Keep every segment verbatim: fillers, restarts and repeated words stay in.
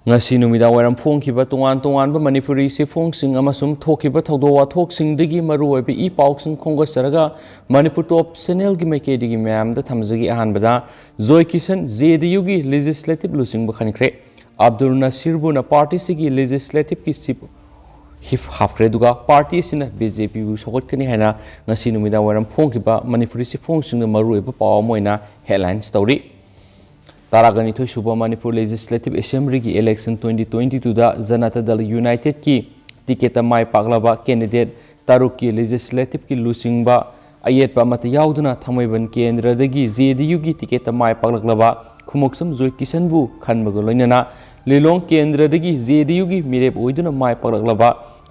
ꯉꯁꯤ ꯅꯨꯃꯤꯗꯥꯡ ꯋꯥꯏꯔꯝ ꯐꯣꯡꯈꯤꯕ ꯇꯣꯉꯥꯟ ꯇꯣꯉꯥꯟꯕ ꯃꯅꯤꯄꯨꯔꯤ ꯆꯦꯐꯣꯡꯁꯤꯡ ꯑꯃꯁꯨꯡ ꯊꯣꯛꯈꯤꯕ ꯊꯧꯗꯣꯛ ꯋꯥꯊꯣꯛꯁꯤꯡꯗꯒꯤ ꯃꯔꯨꯑꯣꯏꯕ ꯏ ꯄꯥꯎꯁꯤꯡ ꯈꯣꯝꯒꯠꯆꯔꯒ ꯃꯅꯤꯄꯨꯔ ꯇꯣꯞ ꯆꯦꯅꯦꯜꯒꯤ ꯃꯥꯏꯀꯩꯗꯒꯤ ꯃꯌꯥꯝꯗ ꯊꯝꯖꯒꯦ꯫ ꯑꯍꯥꯟꯕꯗ ꯖꯣꯏ ꯀꯤꯁꯟ ꯖꯦ ꯗꯤ ꯌꯨꯒꯤ ꯂꯦꯖꯤꯁꯂꯦꯇꯤꯚ ꯂꯨꯆꯤꯡꯕ ꯈꯟꯈ꯭ꯔꯦ꯫ ꯑꯕꯗꯨꯜ ꯅꯁꯤꯔꯕꯨꯅ ꯄꯥꯔꯇꯤ ꯑꯁꯤꯒꯤ ꯂꯦꯖꯤꯁꯂꯦꯇꯤꯚꯀꯤ ꯆꯤꯐ ꯍꯤꯞ ꯍꯥꯞꯈ꯭ꯔꯦ꯫ ꯑꯗꯨꯒ ꯄꯥꯔꯇꯤ ꯑꯁꯤꯅ ꯕꯤ ꯖꯦ ꯄꯤꯕꯨ ꯁꯧꯒꯠꯀꯅꯤ ꯍꯥꯏꯅ ꯉꯁꯤ ꯅꯨꯃꯤꯗꯥꯡ ꯋꯥꯏꯔꯝ ꯐꯣꯡꯈꯤꯕ ꯃꯅꯤꯄꯨꯔꯤ ꯆꯦꯐꯣꯡꯁꯤꯡꯗ ꯃꯔꯨꯑꯣꯏꯕ ꯄꯥꯎ ꯑꯃ ꯑꯣꯏꯅ ꯍꯦꯗꯂꯥꯏꯟꯁ ꯇꯧꯔꯤ꯫ ꯇꯔꯥꯒ ꯅꯤꯊꯣꯏ ꯁꯨꯕ ꯃꯅꯤꯄꯨꯔ ꯂꯦꯖꯤꯁꯂꯦꯇꯤꯚ ꯑꯦꯁꯦꯝꯕ꯭ꯂꯤꯒꯤ ꯏꯂꯦꯛꯁꯟ ꯇ꯭ꯋꯦꯟꯇꯤ ꯇ꯭ꯋꯦꯟꯇꯤ ꯇꯨꯗ ꯖꯅꯇꯥ ꯗꯜ ꯌꯨꯅꯥꯏꯇꯦꯗꯀꯤ ꯇꯤꯀꯦꯠꯇ ꯃꯥꯏ ꯄꯥꯛꯂꯕ ꯀꯦꯟꯗꯤꯗꯦꯠ ꯇꯔꯨꯛꯀꯤ ꯂꯦꯖꯤꯁꯂꯦꯇꯤꯚꯀꯤ ꯂꯨꯆꯤꯡꯕ ꯑꯌꯦꯠꯄ ꯑꯃꯠꯇ ꯌꯥꯎꯗꯅ ꯊꯥꯡꯃꯩꯕꯟ ꯀꯦꯟꯗ꯭ꯔꯗꯒꯤ ꯖꯦ ꯗꯤ ꯌꯨꯒꯤ ꯇꯤꯀꯦꯠꯇ ꯃꯥꯏ ꯄꯥꯛꯂꯛꯂꯕ ꯈꯨꯃꯨꯛꯁꯝ ꯖꯣꯏ ꯀꯤꯁꯟꯕꯨ ꯈꯟꯕꯒ ꯂꯣꯏꯅꯅ ꯂꯤꯂꯣꯡ ꯀꯦꯟꯗ꯭ꯔꯗꯒꯤ ꯖꯦ ꯗꯤ ꯌꯨꯒꯤ ꯃꯤꯔꯦꯞ ꯑꯣꯏꯗꯨꯅ ꯃꯥꯏ ꯄꯥꯛꯂꯛꯂꯕ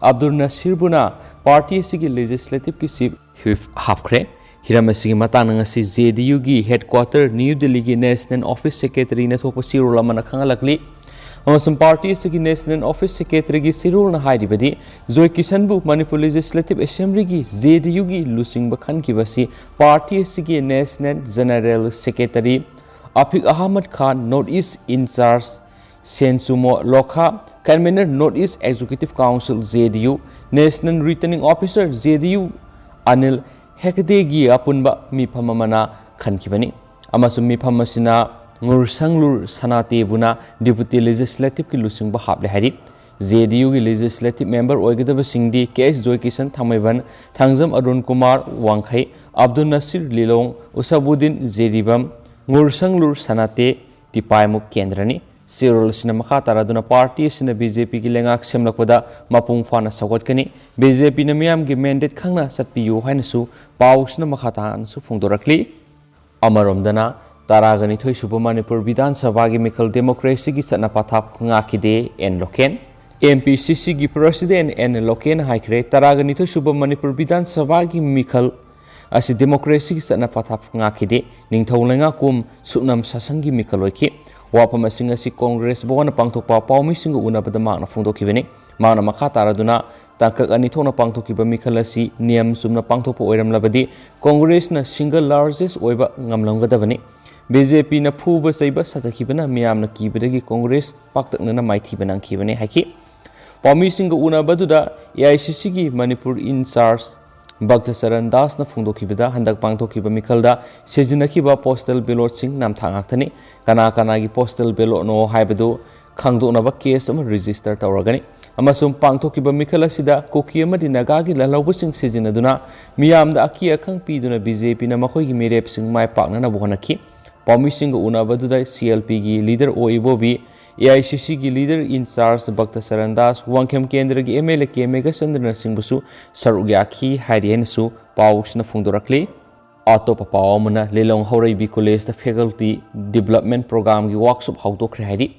ꯑꯕꯗꯨꯜ ꯅꯁꯤꯔꯕꯨꯅ ꯄꯥꯔꯇꯤ ꯑꯁꯤꯒꯤ ꯂꯦꯖꯤꯁꯂꯦꯇꯤꯚꯀꯤ ꯆꯤꯐ ꯍꯤꯞ ꯍꯥꯞꯈ꯭ꯔꯦ꯫ ꯍꯤꯔꯝ ꯑꯁꯤꯒꯤ ꯃꯇꯥꯡꯗ ꯉꯁꯤ ꯖꯦ ꯗꯤ ꯌꯨꯒꯤ ꯍꯦꯗꯀ꯭ꯋꯥꯇꯔ ꯅ꯭ꯌꯨ ꯗꯤꯜꯂꯤꯒꯤ ꯅꯦꯁꯅꯦꯜ ꯑꯣꯐꯤꯁ ꯁꯦꯀ꯭ꯔꯦꯇꯔꯤꯅ ꯊꯣꯛꯄ ꯆꯦꯔꯣꯜ ꯑꯃꯅ ꯈꯪꯍꯜꯂꯛꯂꯤ꯫ ꯑꯃꯁꯨꯡ ꯄꯥꯔꯇꯤ ꯑꯁꯤꯒꯤ ꯅꯦꯁꯅꯦꯜ ꯑꯣꯐꯤꯁ ꯁꯦꯀ꯭ꯔꯦꯇꯔꯤꯒꯤ ꯆꯦꯔꯣꯜꯅ ꯍꯥꯏꯔꯤꯕꯗꯤ, ꯖꯣꯏ ꯀꯤꯁꯟꯕꯨ ꯃꯅꯤꯄꯨꯔ ꯂꯦꯖꯤꯁꯂꯦꯇꯤꯚ ꯑꯦꯁꯦꯝꯕ꯭ꯂꯤꯒꯤ ꯖꯦ ꯗꯤ ꯌꯨꯒꯤ ꯂꯨꯆꯤꯡꯕ ꯈꯟꯈꯤꯕ ꯑꯁꯤ ꯄꯥꯔꯇꯤ ꯑꯁꯤꯒꯤ national general secretary Afaq Ahmad Khan, north east in charge Senchumo Lokha, convener north east executive council J D U, national returning officer J D U Anil ꯍꯦꯒꯗꯦꯒꯤ ꯑꯄꯨꯟꯕ ꯃꯤꯐꯝ ꯑꯃꯅ ꯈꯟꯈꯤꯕꯅꯤ꯫ ꯑꯃꯁꯨꯡ ꯃꯤꯐꯝ ꯑꯁꯤꯅ ꯉꯨꯔꯁꯪꯂꯨꯔ ꯁꯅꯥꯇꯦꯕꯨꯅ ꯗꯤꯄꯨꯇꯤ ꯂꯦꯖꯤꯁꯂꯦꯇꯤꯚꯀꯤ ꯂꯨꯆꯤꯡꯕ ꯍꯥꯞꯂꯦ ꯍꯥꯏꯔꯤ꯫ ꯖꯦ ꯗꯤ ꯌꯨꯒꯤ ꯂꯦꯖꯤꯁꯂꯦꯇꯤꯚ ꯃꯦꯝꯕꯔ ꯑꯣꯏꯒꯗꯕꯁꯤꯡꯗꯤ ꯀꯦ ꯑꯦꯁ ꯖꯣꯏ ꯀꯤꯁꯟ ꯊꯥꯡꯃꯩꯕꯟ, ꯊꯥꯡꯖꯝ ꯑꯔꯨꯟ ꯀꯨꯃꯥꯔ ꯋꯥꯡꯈꯩ, ꯑꯕꯗꯨꯜ ꯅꯁꯤꯔ ꯂꯤꯂꯣꯡ, ꯎꯁꯥꯕꯨꯗꯤꯟ ꯖꯤꯔꯤꯕꯥꯝ, ꯉꯨꯔꯁꯪꯂꯨꯔ ꯁꯅꯥꯇꯦ, ꯇꯤꯄꯥꯏꯃꯨꯛ ꯀꯦꯟꯗ꯭ꯔꯅꯤ꯫ ꯆꯦꯔꯣꯜ ꯑꯁꯤꯅ ꯃꯈꯥ ꯇꯥꯔꯗꯨꯅ ꯄꯥꯔꯇꯤ ꯑꯁꯤꯅ ꯕꯤ ꯖꯦ ꯄꯤꯒꯤ ꯂꯩꯉꯥꯛ ꯁꯦꯝꯂꯛꯄꯗ ꯃꯄꯨꯡ ꯐꯥꯅ ꯁꯧꯒꯠꯀꯅꯤ꯫ ꯕꯤ ꯖꯦ ꯄꯤꯅ ꯃꯤꯌꯥꯝꯒꯤ ꯃꯦꯟꯗꯦꯠ ꯈꯪꯅ ꯆꯠꯄꯤꯌꯨ ꯍꯥꯏꯅꯁꯨ ꯄꯥꯎꯁꯤꯅ ꯃꯈꯥ ꯇꯥꯅꯁꯨ ꯐꯣꯡꯗꯣꯔꯛꯂꯤ꯫ ꯑꯃꯔꯣꯝꯗꯅ, ꯇꯔꯥꯒ ꯅꯤꯊꯣꯏ ꯁꯨꯕ ꯃꯅꯤꯄꯨꯔ ꯕꯤꯙꯥꯟ ꯁꯚꯥꯒꯤ ꯃꯤꯈꯜ ꯗꯦꯃꯣꯀ꯭ꯔꯦꯁꯤꯒꯤ ꯆꯠꯅ ꯄꯊꯥꯞ ꯉꯥꯛꯈꯤꯗꯦ ꯑꯦꯟ ꯂꯣꯀꯦꯟ꯫ ꯑꯦꯝ ꯄꯤ ꯁꯤ ꯁꯤꯒꯤ ꯄ꯭ꯔꯁꯤꯗꯦꯟ ꯑꯦꯟ ꯂꯣꯀꯦꯟ ꯍꯥꯏꯈ꯭ꯔꯦ, ꯇꯔꯥꯒ ꯅꯤꯊꯣꯏ ꯁꯨꯕ ꯃꯅꯤꯄꯨꯔ ꯕꯤꯙꯥꯟ ꯁꯚꯥꯒꯤ ꯃꯤꯈꯜ ꯑꯁꯤ ꯗꯦꯃꯣꯀ꯭ꯔꯦꯁꯤꯒꯤ ꯆꯠꯅ ꯄꯊꯥꯞ ꯉꯥꯛꯈꯤꯗꯦ꯫ ꯅꯤꯡꯊꯧ ꯂꯩꯉꯥꯛꯀꯨꯝ ꯁꯨꯞꯅꯝ ꯁꯥꯁꯟꯒꯤ ꯃꯤꯈꯜ ꯑꯣꯏꯈꯤ꯫ ꯋꯥꯐꯝꯁꯤꯡ ꯑꯁꯤ ꯀꯣꯡꯒ꯭ꯔꯦꯁ ꯚꯋꯟꯗ ꯄꯥꯡꯊꯣꯛꯄ ꯄꯥꯎꯃꯤꯁꯤꯡꯒ ꯎꯅꯕꯗ ꯃꯍꯥꯛꯅ ꯐꯣꯡꯗꯣꯛꯈꯤꯕꯅꯤ꯫ ꯃꯍꯥꯛꯅ ꯃꯈꯥ ꯇꯥꯔꯗꯨꯅ ꯇꯥꯡꯀꯛ ꯑꯅꯤ ꯊꯣꯛꯅ ꯄꯥꯡꯊꯣꯛꯈꯤꯕ ꯃꯤꯈꯜ ꯑꯁꯤ ꯅꯤꯌꯝ ꯆꯨꯝꯅ ꯄꯥꯡꯊꯣꯛꯄ ꯑꯣꯏꯔꯝꯂꯕꯗꯤ ꯀꯣꯡꯒ꯭ꯔꯦꯁꯅ ꯁꯤꯡꯒꯜ ꯂꯥꯔꯖꯦꯁ ꯑꯣꯏꯕ ꯉꯝꯂꯝꯒꯗꯕꯅꯤ꯫ ꯕꯤ ꯖꯦ ꯄꯤꯅ ꯐꯨꯕ ꯆꯩꯕ ꯁꯥꯊꯈꯤꯕꯅ ꯃꯤꯌꯥꯝꯅ ꯀꯤꯕꯗꯒꯤ ꯀꯣꯡꯒ꯭ꯔꯦꯁ ꯄꯥꯛꯇꯛꯅꯅ ꯃꯥꯏꯊꯤꯕ ꯅꯪꯈꯤꯕꯅꯤ ꯍꯥꯏꯈꯤ꯫ ꯄꯥꯎꯃꯤꯁꯤꯡꯒ ꯎꯅꯕꯗꯨꯗ ꯑꯦ ꯑꯥꯏ ꯁꯤ ꯁꯤꯒꯤ ꯃꯅꯤꯄꯨꯔ in charge ꯚꯛꯇ ꯆꯔꯟ ꯗꯥꯁꯅ ꯐꯣꯡꯗꯣꯛꯈꯤꯕꯗ, ꯍꯟꯗꯛ ꯄꯥꯡꯊꯣꯛꯈꯤꯕ ꯃꯤꯈꯜꯗ ꯁꯤꯖꯤꯟꯅꯈꯤꯕ postal ballotꯁꯤꯡ ꯅꯝꯊꯥꯛ ꯉꯥꯛꯇꯅꯤ꯫ ꯀꯅꯥ ꯀꯅꯥꯒꯤ postal ballotꯅꯣ ꯍꯥꯏꯕꯗꯨ ꯈꯪꯗꯣꯛꯅꯕ case ꯑꯃ register ꯇꯧꯔꯒꯅꯤ ꯑꯃꯁꯨꯡ ꯄꯥꯡꯊꯣꯛꯈꯤꯕ ꯃꯤꯈꯜ ꯑꯁꯤꯗ ꯀꯨꯀꯤ ꯑꯃꯗꯤ ꯅꯥꯒꯥꯒꯤ ꯂꯥꯜꯍꯧꯕꯁꯤꯡ ꯁꯤꯖꯤꯟꯅꯗꯨꯅ ꯃꯤꯌꯥꯝꯗ ꯑꯀꯤ ꯑꯈꯪ ꯄꯤꯗꯨꯅ ꯕꯤ ꯖꯦ ꯄꯤꯅ ꯃꯈꯣꯏꯒꯤ ꯃꯤꯔꯦꯞꯁꯤꯡ ꯃꯥꯏ ꯄꯥꯛꯅꯅꯕ ꯍꯣꯠꯅꯈꯤ꯫ ꯄꯥꯎꯃꯤꯁꯤꯡꯒ ꯎꯅꯕꯗꯨꯗ ꯁꯤ ꯑꯦꯜ ꯄꯤꯒꯤ leader ꯑꯣ ꯏꯕꯣꯕꯤ, ꯑꯦ ꯑꯥꯏ ꯁꯤ ꯁꯤꯒꯤ leader in charge ꯚꯛꯇ Charan Das, Wangkhem ꯀꯦꯟꯗ꯭ꯔꯒꯤ ꯑꯦꯝ ꯑꯦꯜ ꯑꯦ ꯀꯦ ꯃꯦꯘꯆꯟꯗ꯭ꯔꯅꯆꯤꯡꯕꯁꯨ ꯁꯔꯨꯛ ꯌꯥꯈꯤ ꯍꯥꯏꯔꯤ ꯍꯥꯏꯅꯁꯨ ꯄꯥꯎꯁꯤꯅ ꯐꯣꯡꯗꯣꯔꯛꯂꯤ꯫ ꯑꯇꯣꯞꯄ ꯄꯥꯎ ꯑꯃꯅ, ꯂꯤꯂꯣꯡ ꯍꯧꯔꯩꯕꯤ ꯀꯣꯂꯦꯖꯇ faculty development programꯒꯤ workshop ꯍꯧꯗꯣꯛꯈ꯭ꯔꯦ ꯍꯥꯏꯔꯤ꯫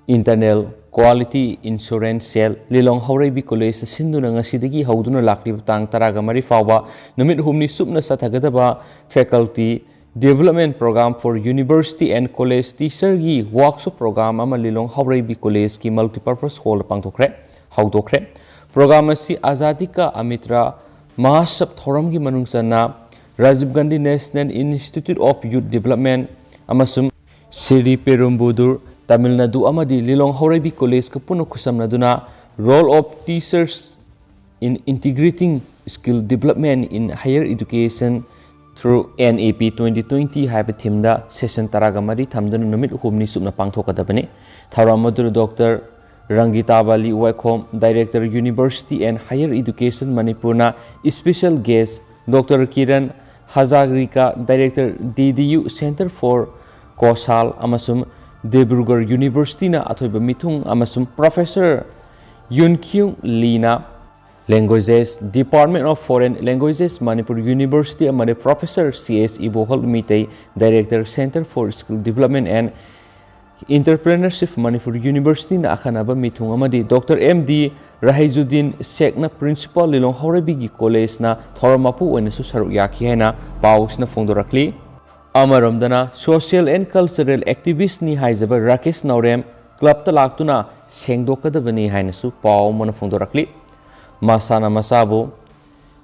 Internal Quality Assurance Cell, ꯂꯤꯂꯣꯡ ꯍꯧꯔꯩꯕꯤ ꯀꯣꯂꯦꯖꯇ ꯁꯤꯟꯗꯨꯅ ꯉꯁꯤꯗꯒꯤ ꯍꯧꯗꯨꯅ ꯂꯥꯛꯂꯤꯕ ꯇꯥꯡ ꯇꯔꯥꯒ ꯃꯔꯤ ꯐꯥꯎꯕ ꯅꯨꯃꯤꯠ ꯍꯨꯝꯅꯤ ꯆꯨꯞꯅ ꯆꯠꯊꯒꯗꯕ faculty development program for university and college teacherꯒꯤ workshop program ꯑꯃ ꯂꯤꯂꯣꯡ ꯍꯧꯔꯩꯕꯤ ꯀꯣꯂꯦꯖꯀꯤ multipurpose hallꯗ ꯄꯥꯡꯊꯣꯛꯈ꯭ꯔꯦ, ꯍꯧꯗꯣꯛꯈ꯭ꯔꯦ꯫ Program ꯑꯁꯤ ꯑꯖꯥꯗꯤ ꯀꯥ ꯑꯃꯤꯇ꯭ꯔꯥ ꯃꯍꯥꯁꯕ ꯊꯧꯔꯝꯒꯤ ꯃꯅꯨꯡ ꯆꯟꯅ Rajiv Gandhi National Institute of Youth Development ꯑꯃꯁꯨꯡ ꯁꯤꯔꯤ ꯄꯦꯔꯨꯝꯕꯨꯗꯨꯔ, ꯇꯥꯃꯤꯜ ꯅꯥꯗꯨ ꯑꯃꯗꯤ ꯂꯤꯂꯣꯡ ꯍꯧꯔꯩꯕꯤ ꯀꯣꯂꯦꯖꯀ ꯄꯨꯟꯅ ꯈꯨꯠꯁꯝꯅꯗꯨꯅ Role of Teachers in Integrating Skill Development in Higher Education through N E P twenty twenty ꯍꯥꯏꯕ themeꯗ session ꯇꯔꯥꯒ ꯃꯔꯤ ꯊꯝꯗꯨꯅ ꯅꯨꯃꯤꯠ ꯍꯨꯝꯅꯤ ꯆꯨꯞꯅ ꯄꯥꯡꯊꯣꯛꯀꯗꯕꯅꯤ꯫ ꯊꯧꯔꯝ ꯑꯗꯨꯗ Doctor ꯔꯪꯒꯤꯇꯥꯕꯥꯂꯤ ꯋꯥꯏꯈꯣꯝ, Director University and Higher Education ꯃꯅꯤꯄꯨꯔꯅ special guest, Doctor Kiran Hazarika, Director D D U Center for ꯀꯣꯁꯥꯜ ꯑꯃꯁꯨꯡ ꯗꯤꯕ꯭ꯔꯨꯒꯔ Universityꯅ ꯑꯊꯣꯏꯕ ꯃꯤꯊꯨꯡ ꯑꯃꯁꯨꯡ Professor ꯌꯨꯟꯈ꯭ꯌꯨꯡ ꯂꯤꯅ, Languages, Department of Foreign Languages, Manipur University ꯑꯃꯗꯤ Professor C S ꯏꯕꯣꯍꯜ Meitei, Director Center for Skill Development and Entrepreneurship, Manipur Universityꯅ ꯑꯈꯟꯅꯕ ꯃꯤꯊꯨꯡ ꯑꯃꯗꯤ Doctor M D ꯔꯍꯤꯖꯨꯗꯤꯟ ꯁꯦꯈꯅ, Principal, ꯂꯤꯂꯣꯡ ꯍꯧꯔꯩꯕꯤꯒꯤ ꯀꯣꯂꯦꯖꯅ ꯊꯧꯔꯝ ꯃꯄꯨ ꯑꯣꯏꯅꯁꯨ ꯁꯔꯨꯛ ꯌꯥꯈꯤ ꯍꯥꯏꯅ ꯄꯥꯎꯁꯤꯅ ꯐꯣꯡꯗꯣꯔꯛꯂꯤ꯫ ꯑꯃꯔꯣꯝꯗꯅ, social and cultural activistꯅꯤ ꯍꯥꯏꯖꯕ ꯔꯥꯀꯦꯁ ꯅꯥꯎꯔꯦꯝ clubꯇ ꯂꯥꯛꯇꯨꯅ ꯁꯦꯡꯗꯣꯛꯀꯗꯕꯅꯤ ꯍꯥꯏꯅꯁꯨ ꯄꯥꯎ ꯑꯃꯅ ꯐꯣꯡꯗꯣꯔꯛꯂꯤ꯫ ꯃꯁꯥꯅ ꯃꯁꯥꯕꯨ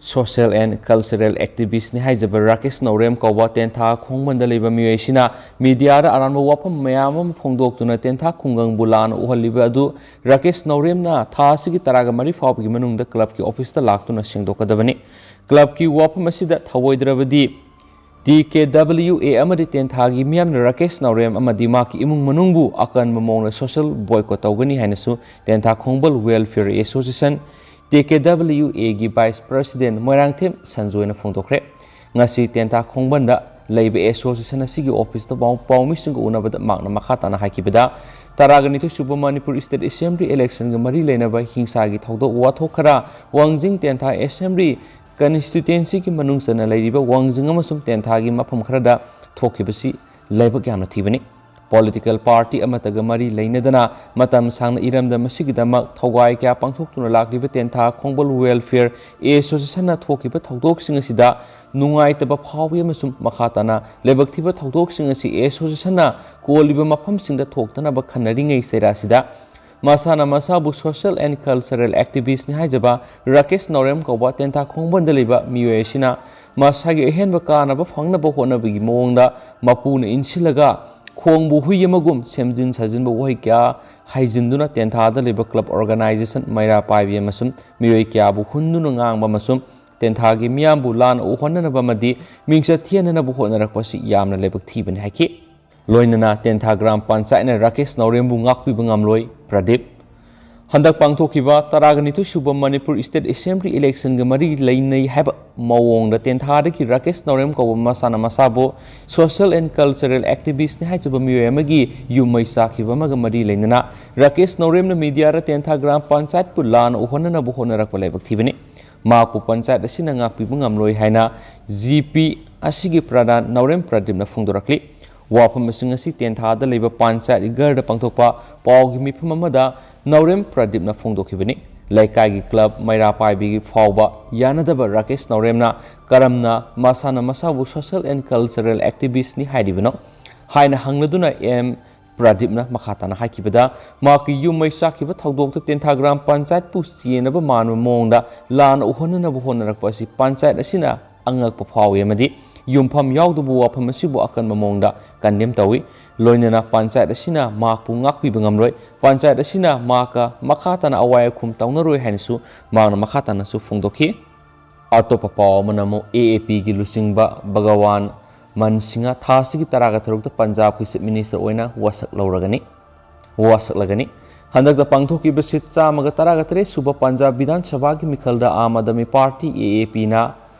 Social and cultural activistꯅꯤ ꯍꯥꯏꯖꯕ ꯔꯥꯀꯦꯁ ꯅꯧꯔꯦꯝ ꯀꯧꯕ ꯇꯦꯟꯊꯥ ꯈꯣꯡꯕꯟꯗ ꯂꯩꯕ ꯃꯤꯑꯣꯏ ꯑꯁꯤꯅ ꯃꯤꯗꯤꯌꯥꯗ ꯑꯔꯥꯟꯕ ꯋꯥꯐꯝ ꯃꯌꯥꯝ ꯑꯃ ꯐꯣꯡꯗꯣꯛꯇꯨꯅ ꯇꯦꯟꯊꯥ ꯈꯨꯡꯒꯪꯕꯨ ꯂꯥꯟꯅ ꯎꯍꯜꯂꯤꯕ ꯑꯗꯨ ꯔꯥꯀꯦꯁ ꯅꯧꯔꯦꯝꯅ ꯊꯥ ꯑꯁꯤꯒꯤ ꯇꯔꯥꯒ ꯃꯔꯤ ꯐꯥꯎꯕꯒꯤ ꯃꯅꯨꯡꯗ ꯀ꯭ꯂꯕꯀꯤ ꯑꯣꯐꯤꯁꯇ ꯂꯥꯛꯇꯨꯅ ꯁꯦꯡꯗꯣꯛꯀꯗꯕꯅꯤ꯫ ꯀ꯭ꯂꯕꯀꯤ ꯋꯥꯐꯝ ꯑꯁꯤꯗ ꯊꯧꯑꯣꯏꯗ꯭ꯔꯕꯗꯤ ꯇꯤ ꯀꯦ ꯗꯕ꯭ꯂꯤꯎ ꯑꯦ ꯑꯃꯗꯤ ꯇꯦꯟꯊꯥꯒꯤ ꯃꯤꯌꯥꯝꯅ ꯔꯥꯀꯦꯁ ꯅꯧꯔꯦꯝ ꯑꯃꯗꯤ ꯃꯍꯥꯛꯀꯤ ꯏꯃꯨꯡ ꯃꯅꯨꯡꯕꯨ ꯑꯀꯟꯕ ꯃꯑꯣꯡꯗ social boycott ꯇꯧꯒꯅꯤ ꯍꯥꯏꯅꯁꯨ ꯇꯦꯟꯊꯥ ꯈꯣꯡꯕꯜ Welfare Association, ꯇꯤ ꯀꯦ ꯗꯕ꯭ꯂꯤꯎ ꯑꯦꯒꯤ vice president ꯃꯣꯏꯔꯥꯡꯊꯦꯝ ꯁꯟꯖꯣꯏꯅ ꯐꯣꯡꯗꯣꯛꯈ꯭ꯔꯦ꯫ ꯉꯁꯤ ꯇꯦꯟꯊꯥ ꯈꯣꯡꯕꯟꯗ ꯂꯩꯕ association ꯑꯁꯤꯒꯤ ꯑꯣꯐꯤꯁꯇ ꯄꯥꯎ-, ꯄꯥꯎꯃꯤꯁꯤꯡꯒ ꯎꯅꯕꯗ ꯃꯍꯥꯛꯅ ꯃꯈꯥ ꯇꯥꯅ ꯍꯥꯏꯈꯤꯕꯗ, ꯇꯔꯥꯒ ꯅꯤꯊꯣꯏ ꯁꯨꯕ ꯃꯅꯤꯄꯨꯔ State Assembly electionꯒ ꯃꯔꯤ ꯂꯩꯅꯕ ꯍꯤꯡꯁꯥꯒꯤ ꯊꯧꯗꯣꯛ ꯋꯥꯊꯣꯛ ꯈꯔ ꯋꯥꯡꯖꯤꯡ ꯇꯦꯟꯊꯥ Assembly constituencyꯒꯤ ꯃꯅꯨꯡ ꯆꯟꯅ ꯂꯩꯔꯤꯕ ꯋꯥꯡꯖꯤꯡ ꯑꯃꯁꯨꯡ ꯇꯦꯟꯊꯥꯒꯤ ꯃꯐꯝ ꯈꯔꯗ ꯊꯣꯛꯈꯤꯕꯁꯤ ꯂꯥꯏꯕꯛ ꯌꯥꯝꯅ ꯊꯤꯕꯅꯤ꯫ Political party ꯑꯃꯠꯇꯒ ꯃꯔꯤ ꯂꯩꯅꯗꯅ ꯃꯇꯝ ꯁꯥꯡꯅ ꯏꯔꯝꯗꯝ ꯑꯁꯤꯒꯤꯗꯃꯛ ꯊꯧꯒꯥꯏ ꯀꯌꯥ ꯄꯥꯡꯊꯣꯛꯇꯨꯅ ꯂꯥꯛꯂꯤꯕ ꯇꯦꯟꯊꯥ ꯈꯣꯡꯕꯜ Welfare Associationꯅ ꯊꯣꯛꯈꯤꯕ ꯊꯧꯗꯣꯛꯁꯤꯡ ꯑꯁꯤꯗ ꯅꯨꯡꯉꯥꯏꯇꯕ ꯐꯥꯎꯏ ꯑꯃꯁꯨꯡ ꯃꯈꯥ ꯇꯥꯅ ꯂꯥꯏꯕꯛ ꯊꯤꯕ ꯊꯧꯗꯣꯛꯁꯤꯡ ꯑꯁꯤ associationꯅ ꯀꯣꯜꯂꯤꯕ ꯃꯐꯝꯁꯤꯡꯗ ꯊꯣꯛꯇꯅꯕ ꯈꯟꯅꯔꯤꯉꯩ ꯆꯩꯔꯥꯁꯤꯗ ꯃꯁꯥꯅ ꯃꯁꯥꯕꯨ social and cultural activistꯅꯤ ꯍꯥꯏꯖꯕ ꯔꯥꯀꯦꯁ ꯅꯧꯔꯦꯝ ꯀꯧꯕ ꯇꯦꯟꯊꯥ ꯈꯣꯡꯕꯟꯗ ꯂꯩꯕ ꯃꯤꯑꯣꯏ ꯑꯁꯤꯅ ꯃꯁꯥꯒꯤ ꯑꯍꯦꯟꯕ ꯀꯥꯟꯅꯕ ꯐꯪꯅꯕ ꯍꯣꯠꯅꯕꯒꯤ ꯃꯑꯣꯡꯗ ꯃꯄꯨꯅ ꯏꯟꯁꯤꯜꯂꯒ ꯈꯣꯡꯕꯨ ꯍꯨꯏ ꯑꯃꯒꯨꯝ ꯁꯦꯝꯖꯤꯟ ꯁꯥꯖꯤꯟꯕ ꯋꯥꯍꯩ ꯀꯌꯥ ꯍꯥꯏꯖꯤꯟꯗꯨꯅ ꯇꯦꯟꯊꯥꯗ ꯂꯩꯕ club organization ꯃꯩꯔꯥ ꯄꯥꯏꯕꯤ ꯑꯃꯁꯨꯡ ꯃꯤꯑꯣꯏ ꯀꯌꯥꯕꯨ ꯍꯨꯟꯗꯨꯅ ꯉꯥꯡꯕ ꯑꯃꯁꯨꯡ ꯇꯦꯟꯊꯥꯒꯤ ꯃꯤꯌꯥꯝꯕꯨ ꯂꯥꯟꯅ ꯎꯍꯟꯅꯅꯕ ꯑꯃꯗꯤ ꯃꯤꯡꯆꯠ ꯊꯤꯍꯟꯅꯅꯕ ꯍꯣꯠꯅꯔꯛꯄ ꯑꯁꯤ ꯌꯥꯝꯅ ꯂꯥꯏꯕꯛ ꯊꯤꯕꯅꯤ ꯍꯥꯏꯈꯤ꯫ ꯂꯣꯏꯅꯅ ꯇꯦꯟꯊꯥ ꯒ꯭ꯔꯥꯝ ꯄꯟꯆꯥꯌꯠꯅ ꯔꯥꯀꯦꯁ ꯅꯧꯔꯦꯝꯕꯨ ꯉꯥꯛꯄꯤꯕ ꯉꯝꯂꯣꯏ, ꯄ꯭ꯔꯗꯤꯞ꯫ ꯍꯟꯗꯛ ꯄꯥꯡꯊꯣꯛꯈꯤꯕ ꯇꯔꯥꯒ ꯅꯤꯊꯣꯏ ꯁꯨꯕ ꯃꯅꯤꯄꯨꯔ State Assembly electionꯒ ꯃꯔꯤ ꯂꯩꯅꯩ ꯍꯥꯏꯕ ꯃꯑꯣꯡꯗ ꯇꯦꯟꯊꯥꯗꯒꯤ ꯔꯥꯀꯦꯁ ꯅꯧꯔꯦꯝ ꯀꯧꯕ ꯃꯁꯥꯅ ꯃꯁꯥꯕꯨ social and cultural activistꯅꯤ ꯍꯥꯏꯖꯕ ꯃꯤꯑꯣꯏ ꯑꯃꯒꯤ ꯌꯨꯝ ꯃꯩ ꯆꯥꯛꯈꯤꯕ ꯑꯃꯒ ꯃꯔꯤ ꯂꯩꯅꯅ ꯔꯥꯀꯦꯁ ꯅꯧꯔꯦꯝꯅ ꯃꯤꯗꯤꯌꯥꯗ ꯇꯦꯟꯊꯥ ꯒ꯭ꯔꯥꯝ ꯄꯟꯆꯥꯌꯠꯄꯨ ꯂꯥꯟꯅ ꯎꯍꯟꯅꯅꯕ ꯍꯣꯠꯅꯔꯛꯄ ꯂꯥꯏꯕꯛ ꯊꯤꯕꯅꯤ꯫ ꯃꯍꯥꯛꯄꯨ ꯄꯟꯆꯥꯌꯠ ꯑꯁꯤꯅ ꯉꯥꯛꯄꯤꯕ ꯉꯝꯂꯣꯏ ꯍꯥꯏꯅ ꯖꯤ ꯄꯤ ꯑꯁꯤꯒꯤ ꯄ꯭ꯔꯙꯥꯟ ꯅꯧꯔꯦꯝ ꯄ꯭ꯔꯗꯤꯞꯅ ꯐꯣꯡꯗꯣꯔꯛꯂꯤ꯫ ꯋꯥꯐꯝꯁꯤꯡ ꯑꯁꯤ ꯇꯦꯟꯊꯥꯗ ꯂꯩꯕ ꯄꯟꯆꯥꯌꯠ ꯒꯔꯗ ꯄꯥꯡꯊꯣꯛꯄ ꯄꯥꯎꯒꯤ ꯃꯤꯐꯝ ꯑꯃꯗ ꯅꯧꯔꯦꯝ ꯄ꯭ꯔꯗꯤꯞꯅ ꯐꯣꯡꯗꯣꯛꯈꯤꯕꯅꯤ꯫ ꯂꯩꯀꯥꯏꯒꯤ club ꯃꯩꯔꯥ ꯄꯥꯏꯕꯤꯒꯤ ꯐꯥꯎꯕ ꯌꯥꯅꯗꯕ ꯔꯥꯀꯦꯁ ꯅꯧꯔꯦꯝꯅ ꯀꯔꯝꯅ ꯃꯁꯥꯅ ꯃꯁꯥꯕꯨ social and cultural activistꯅꯤ ꯍꯥꯏꯔꯤꯕꯅꯣ ꯍꯥꯏꯅ ꯍꯪꯂꯗꯨꯅ ꯑꯦꯝ ꯄ꯭ꯔꯗꯤꯞꯅ ꯃꯈꯥ ꯇꯥꯅ ꯍꯥꯏꯈꯤꯕꯗ, ꯃꯍꯥꯛꯀꯤ ꯌꯨꯝ ꯃꯩ ꯆꯥꯛꯈꯤꯕ ꯊꯧꯗꯣꯛꯇ ꯇꯦꯟꯊꯥ ꯒ꯭ꯔꯥꯝ ꯄꯟꯆꯥꯌꯠꯄꯨ ꯆꯦꯟꯅꯕ ꯃꯥꯟꯕ ꯃꯑꯣꯡꯗ ꯂꯥꯟꯅ ꯎꯍꯟꯅꯅꯕ ꯍꯣꯠꯅꯔꯛꯄ ꯑꯁꯤ ꯄꯟꯆꯥꯌꯠ ꯑꯁꯤꯅ ꯑꯉꯛꯄ ꯐꯥꯎꯏ ꯑꯃꯗꯤ ꯌꯨꯝꯐꯝ ꯌꯥꯎꯗꯕ ꯋꯥꯐꯝ ꯑꯁꯤꯕꯨ ꯑꯀꯟꯕ ꯃꯑꯣꯡꯗ ꯀꯟꯗꯦꯝ ꯇꯧꯏ꯫ ꯂꯣꯏꯅꯅ ꯄꯟꯆꯥꯌꯠ ꯑꯁꯤꯅ ꯃꯍꯥꯛꯄꯨ ꯉꯥꯛꯄꯤꯕ ꯉꯝꯂꯣꯏ, ꯄꯟꯆꯥꯌꯠ ꯑꯁꯤꯅ ꯃꯍꯥꯛꯀ ꯃꯈꯥ ꯇꯥꯅ ꯑꯋꯥꯏ ꯑꯈꯨꯝ ꯇꯧꯅꯔꯣꯏ ꯍꯥꯏꯅꯁꯨ ꯃꯍꯥꯛꯅ ꯃꯈꯥ ꯇꯥꯅꯁꯨ ꯐꯣꯡꯗꯣꯛꯈꯤ꯫ ꯑꯇꯣꯞꯄ ꯄꯥꯎ ꯑꯃꯅ ꯑꯃꯨꯛ ꯑꯦ ꯑꯦ ꯄꯤꯒꯤ ꯂꯨꯆꯤꯡꯕ ꯚꯒꯋꯥꯟ ꯃꯟ ꯁꯤꯡꯍ ꯊꯥ ꯑꯁꯤꯒꯤ ꯇꯔꯥꯒ ꯇꯔꯨꯛꯇ ꯄꯟꯖꯥꯕꯀꯤ ꯆꯤꯐ ꯃꯤꯅꯤꯁꯇꯔ ꯑꯣꯏꯅ ꯋꯥꯁꯛ ꯂꯧꯔꯒꯅꯤ, ꯋꯥꯁꯛꯂꯒꯅꯤ꯫ ꯍꯟꯗꯛꯇ ꯄꯥꯡꯊꯣꯛꯈꯤꯕ ꯁꯤꯠ ꯆꯥꯝꯃꯒ ꯇꯔꯥꯒ ꯇꯔꯦꯠ ꯁꯨꯕ ꯄꯟꯖꯥꯕ ꯕꯤꯙꯥꯟ ꯁꯚꯥꯒꯤ ꯃꯤꯈꯜꯗ ꯑꯥꯝ ꯑꯥꯗꯃꯤ ꯄꯥꯔꯇꯤ, ꯑꯦ ꯑꯦ ꯄꯤꯅ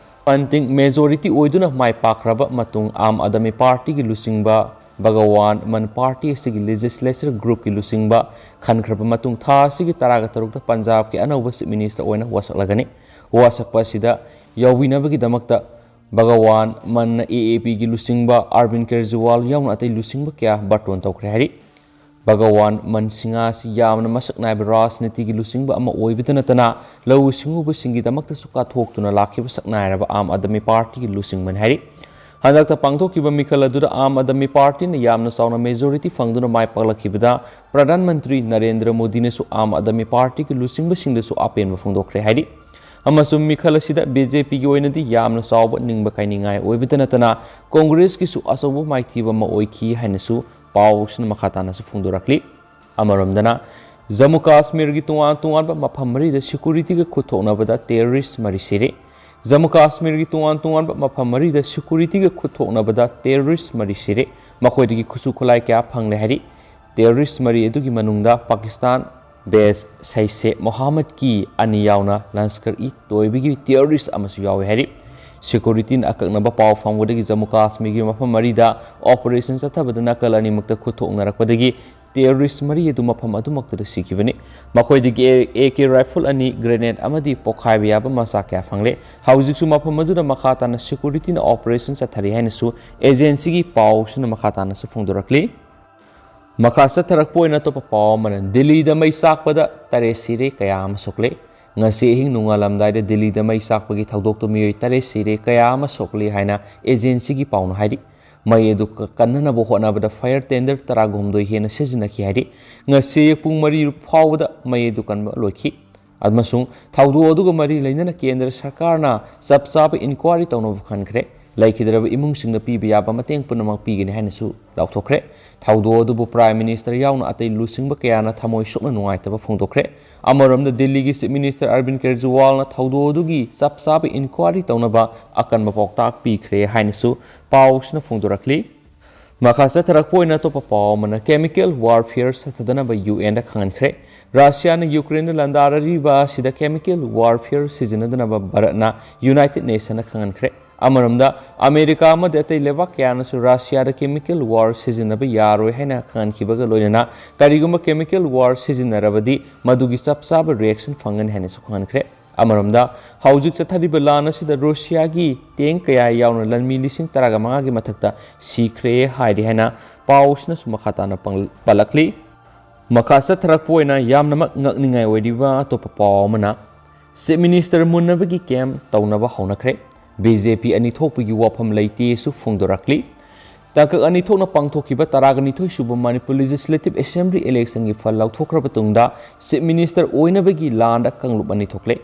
ꯄꯟꯇꯤꯡ ꯃꯦꯖꯣꯔꯤꯇꯤ ꯑꯣꯏꯗꯨꯅ ꯃꯥꯏ ꯄꯥꯛꯈ꯭ꯔꯕ ꯃꯇꯨꯡ ꯑꯥꯝ ꯑꯥꯗꯃꯤ ꯄꯥꯔꯇꯤꯒꯤ ꯂꯨꯆꯤꯡꯕ ꯚꯒꯋꯥꯟ ꯃꯟ ꯄꯥꯔꯇꯤ ꯑꯁꯤꯒꯤ ꯂꯦꯖꯤꯁꯂꯦꯆꯔ ꯒ꯭ꯔꯨꯞꯀꯤ ꯂꯨꯆꯤꯡꯕ ꯈꯟꯈ꯭ꯔꯕ ꯃꯇꯨꯡ ꯊꯥ ꯑꯁꯤꯒꯤ ꯇꯔꯥꯒ ꯇꯔꯨꯛꯇ ꯄꯟꯖꯥꯕꯀꯤ ꯑꯅꯧꯕ ꯆꯤꯐ ꯃꯤꯅꯤꯁꯇꯔ ꯑꯣꯏꯅ ꯋꯥꯁꯛꯂꯒꯅꯤ꯫ ꯋꯥꯁꯛꯄ ꯑꯁꯤꯗ ꯌꯥꯎꯕꯤꯅꯕꯒꯤꯗꯃꯛꯇ ꯚꯒꯋꯥꯟ ꯃꯟꯅ ꯑꯦ ꯑꯦ ꯄꯤꯒꯤ ꯂꯨꯆꯤꯡꯕ ꯑꯔꯕꯤꯟ ꯀꯦꯖꯔꯤꯋꯥꯜ ꯌꯥꯎꯅ ꯑꯇꯩ ꯂꯨꯆꯤꯡꯕ ꯀꯌꯥ ꯕꯥꯔꯇꯣꯟ ꯇꯧꯈ꯭ꯔꯦ ꯍꯥꯏꯔꯤ꯫ ꯚꯒꯋꯥꯟ ꯃꯟ ꯁꯤꯡꯍ ꯑꯁꯤ ꯌꯥꯝꯅ ꯃꯁꯛ ꯅꯥꯏꯕ ꯔꯥꯖꯅꯤꯇꯤꯒꯤ ꯂꯨꯆꯤꯡꯕ ꯑꯃ ꯑꯣꯏꯕꯇ ꯅꯠꯇꯅ ꯂꯧꯎ ꯁꯤꯡꯎꯕꯁꯤꯡꯒꯤꯗꯃꯛꯇꯁꯨ ꯀꯠꯊꯣꯛꯇꯨꯅ ꯂꯥꯛꯈꯤꯕ ꯁꯛ ꯅꯥꯏꯔꯕ ꯑꯥꯝ ꯑꯥꯗꯃꯤ ꯄꯥꯔꯇꯤꯒꯤ ꯂꯨꯆꯤꯡꯕꯅꯤ ꯍꯥꯏꯔꯤ꯫ ꯍꯟꯗꯛꯇ ꯄꯥꯡꯊꯣꯛꯈꯤꯕ ꯃꯤꯈꯜ ꯑꯗꯨꯗ ꯑꯥꯝ ꯑꯥꯗꯃꯤ ꯄꯥꯔꯇꯤꯅ ꯌꯥꯝꯅ ꯆꯥꯎꯅ ꯃꯦꯖꯣꯔꯤꯇꯤ ꯐꯪꯗꯨꯅ ꯃꯥꯏ ꯄꯥꯛꯂꯛꯈꯤꯕꯗ ꯄ꯭ꯔꯙꯥꯟ ꯃꯟꯇ꯭ꯔꯤ ꯅꯔꯦꯟꯗ꯭ꯔ ꯃꯣꯗꯤꯅꯁꯨ ꯑꯥꯝ ꯑꯥꯗꯃꯤ ꯄꯥꯔꯇꯤꯒꯤ ꯂꯨꯆꯤꯡꯕꯁꯤꯡꯗꯁꯨ ꯑꯄꯦꯟꯕ ꯐꯣꯡꯗꯣꯛꯈ꯭ꯔꯦ ꯍꯥꯏꯔꯤ꯫ ꯑꯃꯁꯨꯡ ꯃꯤꯈꯜ ꯑꯁꯤꯗ ꯕꯤ ꯖꯦ ꯄꯤꯒꯤ ꯑꯣꯏꯅꯗꯤ ꯌꯥꯝꯅ ꯆꯥꯎꯕ ꯅꯤꯡꯕ ꯀꯥꯏꯅꯤꯡꯉꯥꯏ ꯑꯣꯏꯕꯇ ꯅꯠꯇꯅ ꯀꯣꯡꯒ꯭ꯔꯦꯁꯀꯤꯁꯨ ꯑꯆꯧꯕ ꯃꯥꯏꯊꯤꯕ ꯑꯃ ꯑꯣꯏꯈꯤ ꯍꯥꯏꯅꯁꯨ ꯄꯥꯎ ꯑꯁꯤꯅ ꯃꯈꯥ ꯇꯥꯅꯁꯨ ꯐꯣꯡꯗꯣꯔꯛꯂꯤ꯫ ꯑꯃꯔꯣꯝꯗꯅ, ꯖꯝꯃꯨ ꯀꯥꯁꯃꯤꯔꯒꯤ ꯇꯣꯉꯥꯟ ꯇꯣꯉꯥꯟꯕ ꯃꯐꯝ ꯃꯔꯤꯗ ꯁꯦꯀ꯭ꯌꯨꯔꯤꯇꯤꯒ ꯈꯨꯠꯊꯣꯛꯅꯕꯗ ꯇꯦꯔꯣꯔꯤꯁ ꯃꯔꯤ ꯁꯤꯔꯦ꯫ ꯖꯝꯃꯨ ꯀꯥꯁꯃꯤꯔꯒꯤ ꯇꯣꯉꯥꯟ ꯇꯣꯉꯥꯟꯕ ꯃꯐꯝ ꯃꯔꯤꯗ ꯁꯦꯀ꯭ꯌꯨꯔꯤꯇꯤꯒ ꯈꯨꯠꯊꯣꯛꯅꯕꯗ ꯇꯦꯔꯣꯔꯤꯁ ꯃꯔꯤ ꯁꯤꯔꯦ꯫ ꯃꯈꯣꯏꯗꯒꯤ ꯈꯨꯠꯁꯨ ꯈꯨꯠꯂꯥꯏ ꯀꯌꯥ ꯐꯪꯂꯦ ꯍꯥꯏꯔꯤ꯫ ꯇꯦꯔꯣꯔꯤꯁ ꯃꯔꯤ ꯑꯗꯨꯒꯤ ꯃꯅꯨꯡꯗ ꯄꯥꯀꯤꯁꯇꯥꯟ ꯕꯦꯁ ꯁꯩꯁꯦ ꯃꯣꯍꯥꯃꯗꯀꯤ ꯑꯅꯤ ꯌꯥꯎꯅ ꯂꯟꯁꯀꯔ ꯏ ꯇꯣꯏꯕꯒꯤ ꯇꯦꯔꯣꯔꯤꯁ ꯑꯃꯁꯨ ꯌꯥꯎꯏ ꯍꯥꯏꯔꯤ꯫ ꯁꯦꯀ꯭ꯌꯨꯔꯤꯇꯤꯅ ꯑꯀꯛꯅꯕ ꯄꯥꯎ ꯐꯪꯕꯗꯒꯤ ꯖꯝꯃꯨ ꯀꯥꯁꯃꯤꯔꯒꯤ ꯃꯐꯝ ꯃꯔꯤꯗ ꯑꯣꯄꯔꯦꯁꯟ ꯆꯠꯊꯕꯗ ꯅꯥꯀꯜ ꯑꯅꯤꯃꯛꯇ ꯈꯨꯠꯊꯣꯛꯅꯔꯛꯄꯗꯒꯤ ꯇꯦꯔꯣꯔꯤꯁ ꯃꯔꯤ ꯑꯗꯨ ꯃꯐꯝ ꯑꯗꯨꯃꯛꯇꯗ ꯁꯤꯈꯤꯕꯅꯤ꯫ ꯃꯈꯣꯏꯗꯒꯤ ꯑꯦ ꯀꯦ ꯔꯥꯏꯐꯜ ꯑꯅꯤ, ꯒ꯭ꯔꯦꯅꯦꯗ ꯑꯃꯗꯤ ꯄꯣꯈꯥꯏꯕ ꯌꯥꯕ ꯃꯆꯥꯛ ꯀꯌꯥ ꯐꯪꯂꯦ꯫ ꯍꯧꯖꯤꯛꯁꯨ ꯃꯐꯝ ꯑꯗꯨꯗ ꯃꯈꯥ ꯇꯥꯅ ꯁꯦꯀ꯭ꯌꯨꯔꯤꯇꯤꯅ ꯑꯣꯄꯔꯦꯁꯟ ꯆꯠꯊꯔꯤ ꯍꯥꯏꯅꯁꯨ ꯑꯦꯖꯦꯟꯁꯤꯒꯤ ꯄꯥꯎꯁꯤꯅ ꯃꯈꯥ ꯇꯥꯅꯁꯨ ꯐꯣꯡꯗꯣꯔꯛꯂꯤ꯫ ꯃꯈꯥ ꯆꯠꯊꯔꯛꯄ ꯑꯣꯏꯅ ꯑꯇꯣꯞꯄ ꯄꯥꯎ ꯑꯃꯅ, ꯗꯤꯜꯂꯤꯗ ꯃꯩ ꯆꯥꯛꯄꯗ ꯇꯔꯦꯠ ꯁꯤꯔꯦ, ꯀꯌꯥ ꯑꯃ ꯁꯣꯛꯂꯦ꯫ ꯉꯁꯤ ꯑꯍꯤꯡ ꯅꯣꯡꯉꯥꯜꯂꯝꯗꯥꯏꯗ ꯗꯤꯜꯂꯤꯗ ꯃꯩ ꯆꯥꯛꯄꯒꯤ ꯊꯧꯗꯣꯛꯇ ꯃꯤꯑꯣꯏ ꯇꯔꯦꯠ ꯁꯤꯔꯦ, ꯀꯌꯥ ꯑꯃ ꯁꯣꯛꯂꯦ ꯍꯥꯏꯅ ꯑꯦꯖꯦꯟꯁꯤꯒꯤ ꯄꯥꯎꯅ ꯍꯥꯏꯔꯤ꯫ ꯃꯩ ꯑꯗꯨ ꯀ-, ꯀꯟꯅꯅꯕ ꯍꯣꯠꯅꯕꯗ fire tender ꯇꯔꯥꯒ ꯍꯨꯝꯗꯣꯏ ꯍꯦꯟꯅ ꯁꯤꯖꯤꯟꯅꯈꯤ ꯍꯥꯏꯔꯤ꯫ ꯉꯁꯤ ꯄꯨꯡ ꯃꯔꯤ ꯐꯥꯎꯕꯗ ꯃꯩ ꯑꯗꯨ ꯀꯟꯕ ꯂꯣꯏꯈꯤ꯫ ꯑꯃꯁꯨꯡ ꯊꯧꯗꯣꯛ ꯑꯗꯨꯒ ꯃꯔꯤ ꯂꯩꯅꯅ ꯀꯦꯟꯗ꯭ꯔ ꯁꯔꯀꯥꯔꯅ ꯆꯞ ꯆꯥꯕ inquiry ꯇꯧꯅꯕ ꯈꯟꯈ꯭ꯔꯦ꯫ ꯂꯩꯈꯤꯗ꯭ꯔꯕ ꯏꯃꯨꯡꯁꯤꯡꯗ ꯄꯤꯕ ꯌꯥꯕ ꯃꯇꯦꯡ ꯄꯨꯝꯅꯃꯛ ꯄꯤꯒꯅꯤ ꯍꯥꯏꯅꯁꯨ ꯂꯥꯎꯊꯣꯛꯈ꯭ꯔꯦ꯫ ꯊꯧꯗꯣꯛ ꯑꯗꯨꯕꯨ Prime Minister ꯌꯥꯎꯅ ꯑꯇꯩ ꯂꯨꯆꯤꯡꯕ ꯀꯌꯥꯅ ꯊꯃꯣꯏ ꯁꯣꯛꯅ ꯅꯨꯡꯉꯥꯏꯇꯕ ꯐꯣꯡꯗꯣꯛꯈ꯭ꯔꯦ꯫ ꯑꯃꯔꯣꯝꯗ ꯗꯤꯜꯂꯤꯒꯤ Chief Minister Arvind Kejriwalꯅ ꯊꯧꯗꯣꯛ ꯑꯗꯨꯒꯤ ꯆꯞ ꯆꯥꯕ inquiry ꯇꯧꯅꯕ ꯑꯀꯟꯕ ꯄꯥꯎꯇꯥꯛ ꯄꯤꯈ꯭ꯔꯦ ꯍꯥꯏꯅꯁꯨ ꯄꯥꯎꯁꯤꯅ ꯐꯣꯡꯗꯣꯔꯛꯂꯤ꯫ ꯃꯈꯥ ꯆꯠꯊꯔꯛꯄ ꯑꯣꯏꯅ ꯑꯇꯣꯞꯄ ꯄꯥꯎ ꯑꯃꯅ chemical warfare ꯆꯠꯊꯗꯅꯕ UNꯗ ꯈꯪꯍꯟꯈ꯭ꯔꯦ꯫ ꯔꯁꯤꯌꯥꯅ ꯌꯨꯀ꯭ꯔꯦꯟꯗ ꯂꯥꯟꯗꯥꯔꯛꯂꯤꯕ ꯑꯁꯤꯗ chemical warfare ꯁꯤꯖꯤꯟꯅꯗꯅꯕ ꯚꯥꯔꯠꯅ United Nationꯗ ꯈꯪꯍꯟꯈ꯭ꯔꯦ꯫ ꯑꯃꯔꯣꯝꯗ ꯑꯃꯦꯔꯤꯀꯥ ꯑꯃꯗꯤ ꯑꯇꯩ ꯂꯩꯕꯥꯛ ꯀꯌꯥꯅꯁꯨ ꯔꯁꯤꯌꯥꯗ chemical war ꯁꯤꯖꯤꯟꯅꯕ ꯌꯥꯔꯣꯏ ꯍꯥꯏꯅ ꯈꯪꯍꯟꯈꯤꯕꯒ ꯂꯣꯏꯅꯅ ꯀꯔꯤꯒꯨꯝꯕ chemical war ꯁꯤꯖꯤꯟꯅꯔꯕꯗꯤ ꯃꯗꯨꯒꯤ ꯆꯞ ꯆꯥꯕ reaction ꯐꯪꯒꯅꯤ ꯍꯥꯏꯅꯁꯨ ꯈꯪꯍꯟꯈ꯭ꯔꯦ꯫ ꯑꯃꯔꯣꯝꯗ ꯍꯧꯖꯤꯛ ꯆꯠꯊꯔꯤꯕ ꯂꯥꯟ ꯑꯁꯤꯗ ꯔꯨꯁꯤꯌꯥꯒꯤ tank ꯀꯌꯥ ꯌꯥꯎꯅ ꯂꯥꯟꯃꯤ ꯂꯤꯁꯤꯡ ꯇꯔꯥꯒ ꯃꯉꯥꯒꯤ ꯃꯊꯛꯇ ꯁꯤꯈ꯭ꯔꯦ ꯍꯥꯏꯔꯤ ꯍꯥꯏꯅ ꯄꯥꯎꯁꯤꯅꯁꯨ ꯃꯈꯥ ꯇꯥꯅ ꯄꯪ-, ꯄꯜꯂꯛꯂꯤ꯫ ꯃꯈꯥ ꯆꯠꯊꯔꯛꯄ ꯑꯣꯏꯅ ꯌꯥꯝꯅꯃꯛ ꯉꯛꯅꯤꯡꯉꯥꯏ ꯑꯣꯏꯔꯤꯕ ꯑꯇꯣꯞꯄ ꯄꯥꯎ ꯑꯃꯅ, Chief Minister ꯃꯨꯟꯅꯕꯒꯤ camp ꯇꯧꯅꯕ ꯍꯧꯅꯈ꯭ꯔꯦ꯫ BJP ꯑꯅꯤ ꯊꯣꯛꯄꯒꯤ ꯋꯥꯐꯝ ꯂꯩꯇꯦꯁꯨ ꯐꯣꯡꯗꯣꯔꯛꯂꯤ꯫ ꯇꯥꯡꯀꯛ ꯑꯅꯤ ꯊꯣꯛꯅ ꯄꯥꯡꯊꯣꯛꯈꯤꯕ ꯇꯔꯥꯒ ꯅꯤꯊꯣꯏ ꯁꯨꯕ Manipur Legislative Assembly electionꯒꯤ ꯐꯜ ꯂꯥꯎꯊꯣꯛꯈ꯭ꯔꯕ ꯇꯨꯡꯗ Chief Minister ꯑꯣꯏꯅꯕꯒꯤ ꯂꯥꯟꯗ ꯀꯥꯡꯂꯨꯞ ꯑꯅꯤ ꯊꯣꯛꯂꯦ꯫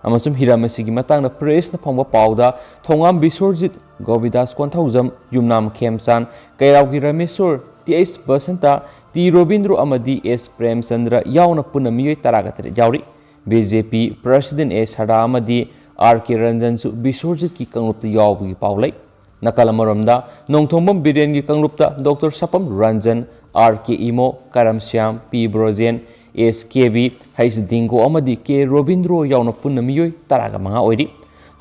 ꯑꯃꯁꯨꯡ ꯍꯤꯔꯝ ꯑꯁꯤꯒꯤ ꯃꯇꯥꯡꯗ pressꯅ ꯐꯪꯕ ꯄꯥꯎꯗ ꯊꯣꯉꯥꯝ ꯕꯤꯁ꯭ꯋꯔꯖꯤꯠ, ꯒꯣꯕꯤꯟꯗꯥꯁ ꯀꯣꯟꯊꯧꯖꯝ, ꯌꯨꯝꯅꯥꯝ ꯈꯦꯝꯆꯥꯟ, ꯀꯩꯔꯥꯎꯒꯤ ꯔꯥꯃꯦꯁ꯭ꯋꯔ, T H Basanta, T Robindro ꯑꯃꯗꯤ ꯑꯦꯁ ꯄ꯭ꯔꯦꯝꯆꯟꯗ꯭ꯔ ꯌꯥꯎꯅ ꯄꯨꯟꯅ ꯃꯤꯑꯣꯏ ꯇꯔꯥꯒ ꯇꯔꯦꯠ ꯌꯥꯎꯔꯤ꯫ BJP President ꯑꯦ ꯁꯥꯗꯥ ꯑꯃꯗꯤ ꯑꯥꯔ ꯀꯦ ꯔꯟꯖꯟꯁꯨ ꯕꯤꯁ꯭ꯋꯔꯖꯤꯠꯀꯤ ꯀꯥꯡꯂꯨꯞꯇ ꯌꯥꯎꯕꯒꯤ ꯄꯥꯎ ꯂꯩ꯫ ꯅꯥꯀꯜ ꯑꯃꯔꯣꯝꯗ ꯅꯣꯡꯊꯣꯝꯕꯝ ꯕꯤꯔꯦꯟꯒꯤ ꯀꯥꯡꯂꯨꯞꯇ ꯗꯣꯛꯇꯔ ꯁꯄꯝ ꯔꯟꯖꯟ, ꯑꯥꯔ ꯀꯦ ꯏꯃꯣ, ꯀꯔꯝ ꯁ꯭ꯌꯥꯝ, ꯄꯤ ꯕ꯭ꯔꯣꯖꯦꯟ, ꯑꯦꯁ ꯀꯦ ꯕꯤ, ꯍꯩꯆ ꯗꯤꯡꯒꯣ ꯑꯃꯗꯤ ꯀꯦ ꯔꯣꯕꯤꯟꯗ꯭ꯔꯣ ꯌꯥꯎꯅ ꯄꯨꯟꯅ ꯃꯤꯑꯣꯏ ꯇꯔꯥꯒ ꯃꯉꯥ ꯑꯣꯏꯔꯤ꯫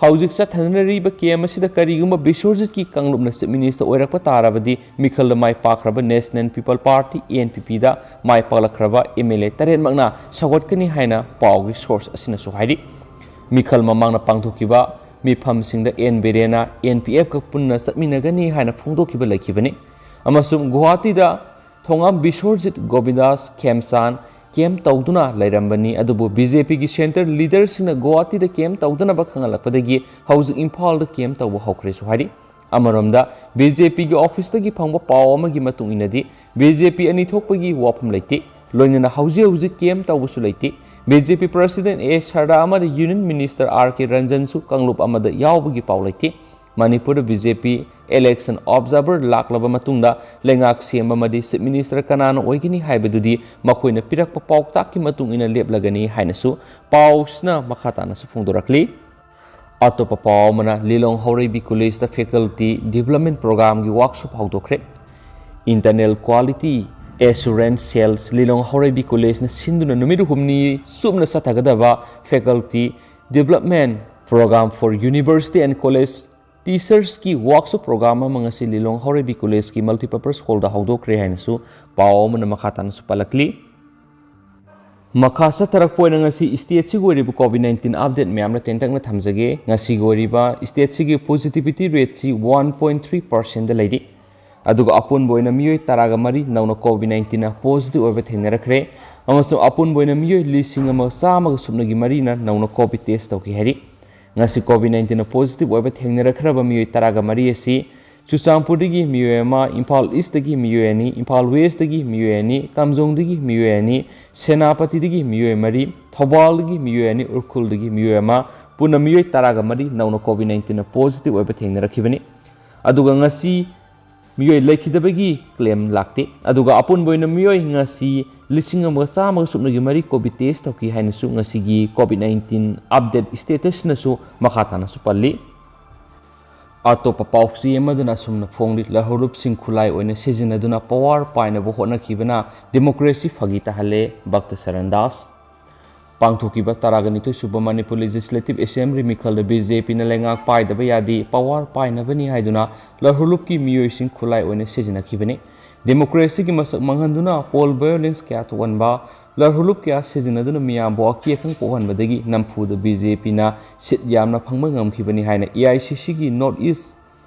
ꯍꯧꯖꯤꯛ ꯆꯠꯊꯅꯔꯤꯕ camp ꯑꯁꯤꯗ ꯀꯔꯤꯒꯨꯝꯕ ꯕꯤꯁ꯭ꯋꯔꯖꯤꯠꯀꯤ ꯀꯥꯡꯂꯨꯞꯅ Chief Minister ꯑꯣꯏꯔꯛꯄ ꯇꯥꯔꯕꯗꯤ ꯃꯤꯈꯜꯗ ꯃꯥꯏ ꯄꯥꯛꯈ꯭ꯔꯕ National People Party, NPPꯗ ꯃꯥꯏ ꯄꯥꯛꯂꯛꯈ꯭ꯔꯕ MLA ꯇꯔꯦꯠꯃꯛꯅ ꯁꯧꯒꯠꯀꯅꯤ ꯍꯥꯏꯅ ꯄꯥꯎꯒꯤ source ꯑꯁꯤꯅꯁꯨ ꯍꯥꯏꯔꯤ꯫ ꯃꯤꯈꯜ ꯃꯃꯥꯡꯗ ꯄꯥꯡꯊꯣꯛꯈꯤꯕ ꯃꯤꯐꯝꯁꯤꯡꯗ ꯑꯦꯟ ꯕꯤꯔꯦꯟꯅ NPFꯀ ꯄꯨꯟꯅ ꯆꯠꯃꯤꯟꯅꯒꯅꯤ ꯍꯥꯏꯅ ꯐꯣꯡꯗꯣꯛꯈꯤꯕ ꯂꯩꯈꯤꯕꯅꯤ꯫ ꯑꯃꯁꯨꯡ ꯒꯨꯋꯥꯍꯥꯇꯤꯗ ꯊꯣꯉꯥꯝ ꯕꯤꯁ꯭ꯋꯔꯖꯤꯠ, ꯒꯣꯕꯤꯟꯗꯥꯁ ꯈꯦꯝꯆꯥꯟ camp ꯇꯧꯗꯨꯅ ꯂꯩꯔꯝꯕꯅꯤ꯫ ꯑꯗꯨꯕꯨ BJPꯒꯤ centre leaderꯁꯤꯡꯅ ꯒꯨꯋꯥꯍꯥꯇꯤꯗ camp ꯇꯧꯗꯅꯕ ꯈꯪꯍꯜꯂꯛꯄꯗꯒꯤ ꯍꯧꯖꯤꯛ ꯏꯝꯐꯥꯜꯗ camp ꯇꯧꯕ ꯍꯧꯈ꯭ꯔꯦꯁꯨ ꯍꯥꯏꯔꯤ꯫ ꯑꯃꯔꯣꯝꯗ, ꯕꯤ ꯖꯦ ꯄꯤꯒꯤ ꯑꯣꯐꯤꯁꯇꯒꯤ ꯐꯪꯕ ꯄꯥꯎ ꯑꯃꯒꯤ ꯃꯇꯨꯡ ꯏꯟꯅꯗꯤ, ꯕꯤ ꯖꯦ ꯄꯤ ꯑꯅꯤ ꯊꯣꯛꯄꯒꯤ ꯋꯥꯐꯝ ꯂꯩꯇꯦ꯫ ꯂꯣꯏꯅꯅ ꯍꯧꯖꯤꯛ ꯍꯧꯖꯤꯛ ꯀꯦꯝ ꯇꯧꯕꯁꯨ ꯂꯩꯇꯦ꯫ ꯕꯤ ꯖꯦ ꯄꯤ ꯄ꯭ꯔꯁꯤꯗꯦꯟ ꯑꯦ ꯁꯔꯗꯥ ꯑꯃꯗꯤ ꯌꯨꯅꯤꯌꯟ ꯃꯤꯅꯤꯁꯇꯔ ꯑꯥꯔ ꯀꯦ ꯔꯟꯖꯟꯁꯨ ꯀꯥꯡꯂꯨꯞ ꯑꯃꯗ ꯌꯥꯎꯕꯒꯤ ꯄꯥꯎ ꯂꯩꯇꯦ꯫ ꯃꯅꯤꯄꯨꯔꯗ ꯕꯤ ꯖꯦ ꯄꯤ ꯏꯂꯦꯛꯁꯟ ꯑꯣꯕꯖꯥꯔꯚꯔ ꯂꯥꯛꯂꯕ ꯃꯇꯨꯡꯗ ꯂꯩꯉꯥꯛ ꯁꯦꯝꯕ ꯑꯃꯗꯤ ꯆꯤꯐ ꯃꯤꯅꯤꯁꯇꯔ ꯀꯅꯥꯅ ꯑꯣꯏꯒꯅꯤ ꯍꯥꯏꯕꯗꯨꯗꯤ ꯃꯈꯣꯏꯅ ꯄꯤꯔꯛꯄ ꯄꯥꯎꯇꯥꯛꯀꯤ ꯃꯇꯨꯡ ꯏꯟꯅ ꯂꯦꯞꯂꯒꯅꯤ ꯍꯥꯏꯅꯁꯨ ꯄꯥꯎꯁꯤꯅ ꯃꯈꯥ ꯇꯥꯅꯁꯨ ꯐꯣꯡꯗꯣꯔꯛꯂꯤ꯫ ꯑꯇꯣꯞꯄ ꯄꯥꯎ ꯑꯃꯅ, ꯂꯤꯂꯣꯡ ꯍꯥꯎꯔꯩꯕꯤ ꯀꯣꯂꯦꯖꯇ ꯐꯦꯀꯜꯇꯤ ꯗꯤꯕꯦꯂꯞꯃꯦꯟ ꯄ꯭ꯔꯣꯒ꯭ꯔꯥꯝꯒꯤ ꯋꯥꯛꯁꯣꯞ ꯍꯧꯗꯣꯛꯈ꯭ꯔꯦ꯫ Internal quality assurance cells, Lilong Haoreibi ꯀꯣꯂꯦꯖꯅ ꯁꯤꯟꯗꯨꯅ ꯅꯨꯃꯤꯠ ꯍꯨꯝꯅꯤ ꯆꯨꯞꯅ ꯆꯠꯊꯒꯗꯕ faculty development programme for university and college ꯇꯤꯆꯔꯁꯀꯤ ꯋꯥꯛꯁꯣꯞ ꯄ꯭ꯔꯣꯒ꯭ꯔꯥꯝ ꯑꯃ ꯉꯁꯤ ꯂꯤꯂꯣꯡ ꯍꯥꯎꯔꯩꯕꯤ ꯀꯣꯂꯦꯖꯀꯤ ꯃꯜꯇꯤꯄꯔꯄꯁ ꯍꯣꯜꯗ ꯍꯧꯗꯣꯛꯈ꯭ꯔꯦ ꯍꯥꯏꯅꯁꯨ ꯄꯥꯎ ꯑꯃꯅ ꯃꯈꯥ ꯇꯥꯅꯁꯨ ꯄꯜꯂꯛꯂꯤ꯫ ꯃꯈꯥ ꯆꯠꯊꯔꯛꯄ ꯑꯣꯏꯅ ꯉꯁꯤ ꯁ꯭ꯇꯦꯠꯁꯤꯒꯤ ꯑꯣꯏꯔꯤꯕ ꯀꯣꯚꯤꯗ ꯅꯥꯏꯟꯇꯤꯟ ꯑꯞꯗꯦꯠ ꯃꯌꯥꯝꯅ ꯇꯦꯟꯇꯛꯅ ꯊꯝꯖꯒꯦ꯫ ꯉꯁꯤꯒꯤ ꯑꯣꯏꯔꯤꯕ ꯁ꯭ꯇꯦꯠꯁꯤꯒꯤ ꯄꯣꯖꯤꯇꯤꯚꯤꯇꯤ ꯔꯦꯠꯁꯤ ꯋꯥꯟ ꯄꯣꯏꯟ ꯊ꯭ꯔꯤ ꯄꯥꯔꯁꯦꯟꯗ ꯂꯩꯔꯤ꯫ ꯑꯗꯨꯒ ꯑꯄꯨꯟꯕ ꯑꯣꯏꯅ ꯃꯤꯑꯣꯏ ꯇꯔꯥꯒ ꯃꯔꯤ ꯅꯧꯅ ꯀꯣꯚꯤꯗ ꯅꯥꯏꯟꯇꯤꯟꯅ ꯄꯣꯖꯤꯇꯤꯚ ꯑꯣꯏꯕ ꯊꯦꯡꯅꯔꯛꯈ꯭ꯔꯦ꯫ ꯑꯃꯁꯨꯡ ꯑꯄꯨꯟꯕ ꯑꯣꯏꯅ ꯃꯤꯑꯣꯏ ꯂꯤꯁꯤꯡ ꯑꯃ ꯆꯥꯝꯃꯒ ꯁꯨꯞꯅꯒꯤ ꯃꯔꯤꯅ ꯅꯧꯅ ꯀꯣꯚꯤꯗ ꯇꯦꯁ ꯇꯧꯈꯤ ꯍꯥꯏꯔꯤ꯫ ꯉꯁꯤ ꯀꯣꯚꯤꯗ ꯅꯥꯏꯟꯇꯤꯟꯅ ꯄꯣꯖꯤꯇꯤꯚ ꯑꯣꯏꯕ ꯊꯦꯡꯅꯔꯛꯈ꯭ꯔꯕ ꯃꯤꯑꯣꯏ ꯇꯔꯥꯒ ꯃꯔꯤ ꯑꯁꯤ ꯆꯨꯔꯆꯥꯟꯄꯨꯔꯗꯒꯤ ꯃꯤꯑꯣꯏ ꯑꯃ, ꯏꯝꯐꯥꯜ ꯏꯁꯇꯒꯤ ꯃꯤꯑꯣꯏ ꯑꯅꯤ, ꯏꯝꯐꯥꯜ ꯋꯦꯁꯇꯒꯤ ꯃꯤꯑꯣꯏ ꯑꯅꯤ, ꯀꯥꯝꯖꯣꯡꯗꯒꯤ ꯃꯤꯑꯣꯏ ꯑꯅꯤ, ꯁꯦꯅꯥꯄꯇꯤꯗꯒꯤ ꯃꯤꯑꯣꯏ ꯃꯔꯤ, ꯊꯧꯕꯥꯜꯗꯒꯤ ꯃꯤꯑꯣꯏ ꯑꯅꯤ, ꯎꯈ꯭ꯔꯨꯜꯗꯒꯤ ꯃꯤꯑꯣꯏ ꯑꯃ, ꯄꯨꯟꯅ ꯃꯤꯑꯣꯏ ꯇꯔꯥꯒ ꯃꯔꯤ ꯅꯧꯅ ꯀꯣꯚꯤꯗ ꯅꯥꯏꯟꯇꯤꯟꯅ ꯄꯣꯖꯤꯇꯤꯚ ꯑꯣꯏꯕ ꯊꯦꯡꯅꯔꯛꯈꯤꯕꯅꯤ꯫ ꯑꯗꯨꯒ ꯉꯁꯤ ꯃꯤꯑꯣꯏ ꯂꯩꯈꯤꯗꯕꯒꯤ ꯀ꯭ꯂꯦꯝ ꯂꯥꯛꯇꯦ꯫ ꯑꯗꯨꯒ ꯑꯄꯨꯟꯕ ꯑꯣꯏꯅ ꯃꯤꯑꯣꯏ ꯉꯁꯤ ꯂꯤꯁꯤꯡ ꯑꯃꯒ ꯆꯥꯝꯃꯒ ꯁꯨꯞꯅꯒꯤ ꯃꯔꯤ ꯀꯣꯚꯤꯗ ꯇꯦꯁ ꯇꯧꯈꯤ ꯍꯥꯏꯅꯁꯨ ꯉꯁꯤꯒꯤ ꯀꯣꯚꯤꯗ ꯅꯥꯏꯟꯇꯤꯟ ꯑꯞꯗꯦꯠ ꯁ꯭ꯇꯦꯇꯁꯅꯁꯨ ꯃꯈꯥ ꯇꯥꯅꯁꯨ ꯄꯜꯂꯤ꯫ ꯑꯇꯣꯞꯄ ꯄꯥꯎꯆꯦ ꯑꯃꯗꯅ ꯑꯁꯨꯝꯅ ꯐꯣꯡꯂꯤ, ꯂꯧꯍꯧꯔꯨꯞꯁꯤꯡ ꯈꯨꯠꯂꯥꯏ ꯑꯣꯏꯅ ꯁꯤꯖꯤꯟꯅꯗꯨꯅ ꯄꯋꯥꯔ ꯄꯥꯏꯅꯕ ꯍꯣꯠꯅꯈꯤꯕꯅ ꯗꯦꯃꯣꯀ꯭ꯔꯦꯁꯤ ꯐꯥꯒꯤ ꯇꯥꯍꯜꯂꯦ, ꯚꯛꯇ ꯆꯔꯟ ꯗꯥꯁ꯫ ꯄꯥꯡꯊꯣꯛꯈꯤꯕ ꯇꯔꯥꯒ ꯅꯤꯊꯣꯏ ꯁꯨꯕ ꯃꯅꯤꯄꯨꯔ ꯂꯦꯖꯤꯁꯂꯦꯇꯤꯚ ꯑꯦꯁꯦꯝꯕ꯭ꯂꯤ ꯃꯤꯈꯜꯗ ꯕꯤ ꯖꯦ ꯄꯤꯅ ꯂꯩꯉꯥꯛ ꯄꯥꯏꯗꯕ ꯌꯥꯗꯦ, ꯄꯋꯥꯔ ꯄꯥꯏꯅꯕꯅꯤ ꯍꯥꯏꯗꯨꯅ ꯂꯧꯍꯧꯔꯨꯞꯀꯤ ꯃꯤꯑꯣꯏꯁꯤꯡ ꯈꯨꯠꯂꯥꯏ ꯑꯣꯏꯅ ꯁꯤꯖꯤꯟꯅꯈꯤꯕꯅꯤ꯫ ꯗꯦꯃꯣꯀ꯭ꯔꯦꯁꯤꯒꯤ ꯃꯁꯛ ꯃꯥꯡꯍꯟꯗꯨꯅ ꯄꯣꯜ ꯚꯥꯏꯑꯣꯂꯦꯟꯁ ꯀꯌꯥ ꯊꯣꯛꯍꯟꯕ, ꯂꯧꯍꯧꯔꯨꯞ ꯀꯌꯥ ꯁꯤꯖꯤꯟꯅꯗꯨꯅ ꯃꯤꯌꯥꯝꯕꯨ ꯑꯀꯤ ꯑꯈꯪ ꯄꯣꯛꯍꯟꯕꯗꯒꯤ ꯅꯝꯐꯨꯗ ꯕꯤ ꯖꯦ ꯄꯤꯅ ꯁꯤꯠ ꯌꯥꯝꯅ ꯐꯪꯕ ꯉꯝꯈꯤꯕꯅꯤ ꯍꯥꯏꯅ ꯑꯦ ꯑꯥꯏ ꯁꯤ ꯁꯤꯒꯤ north east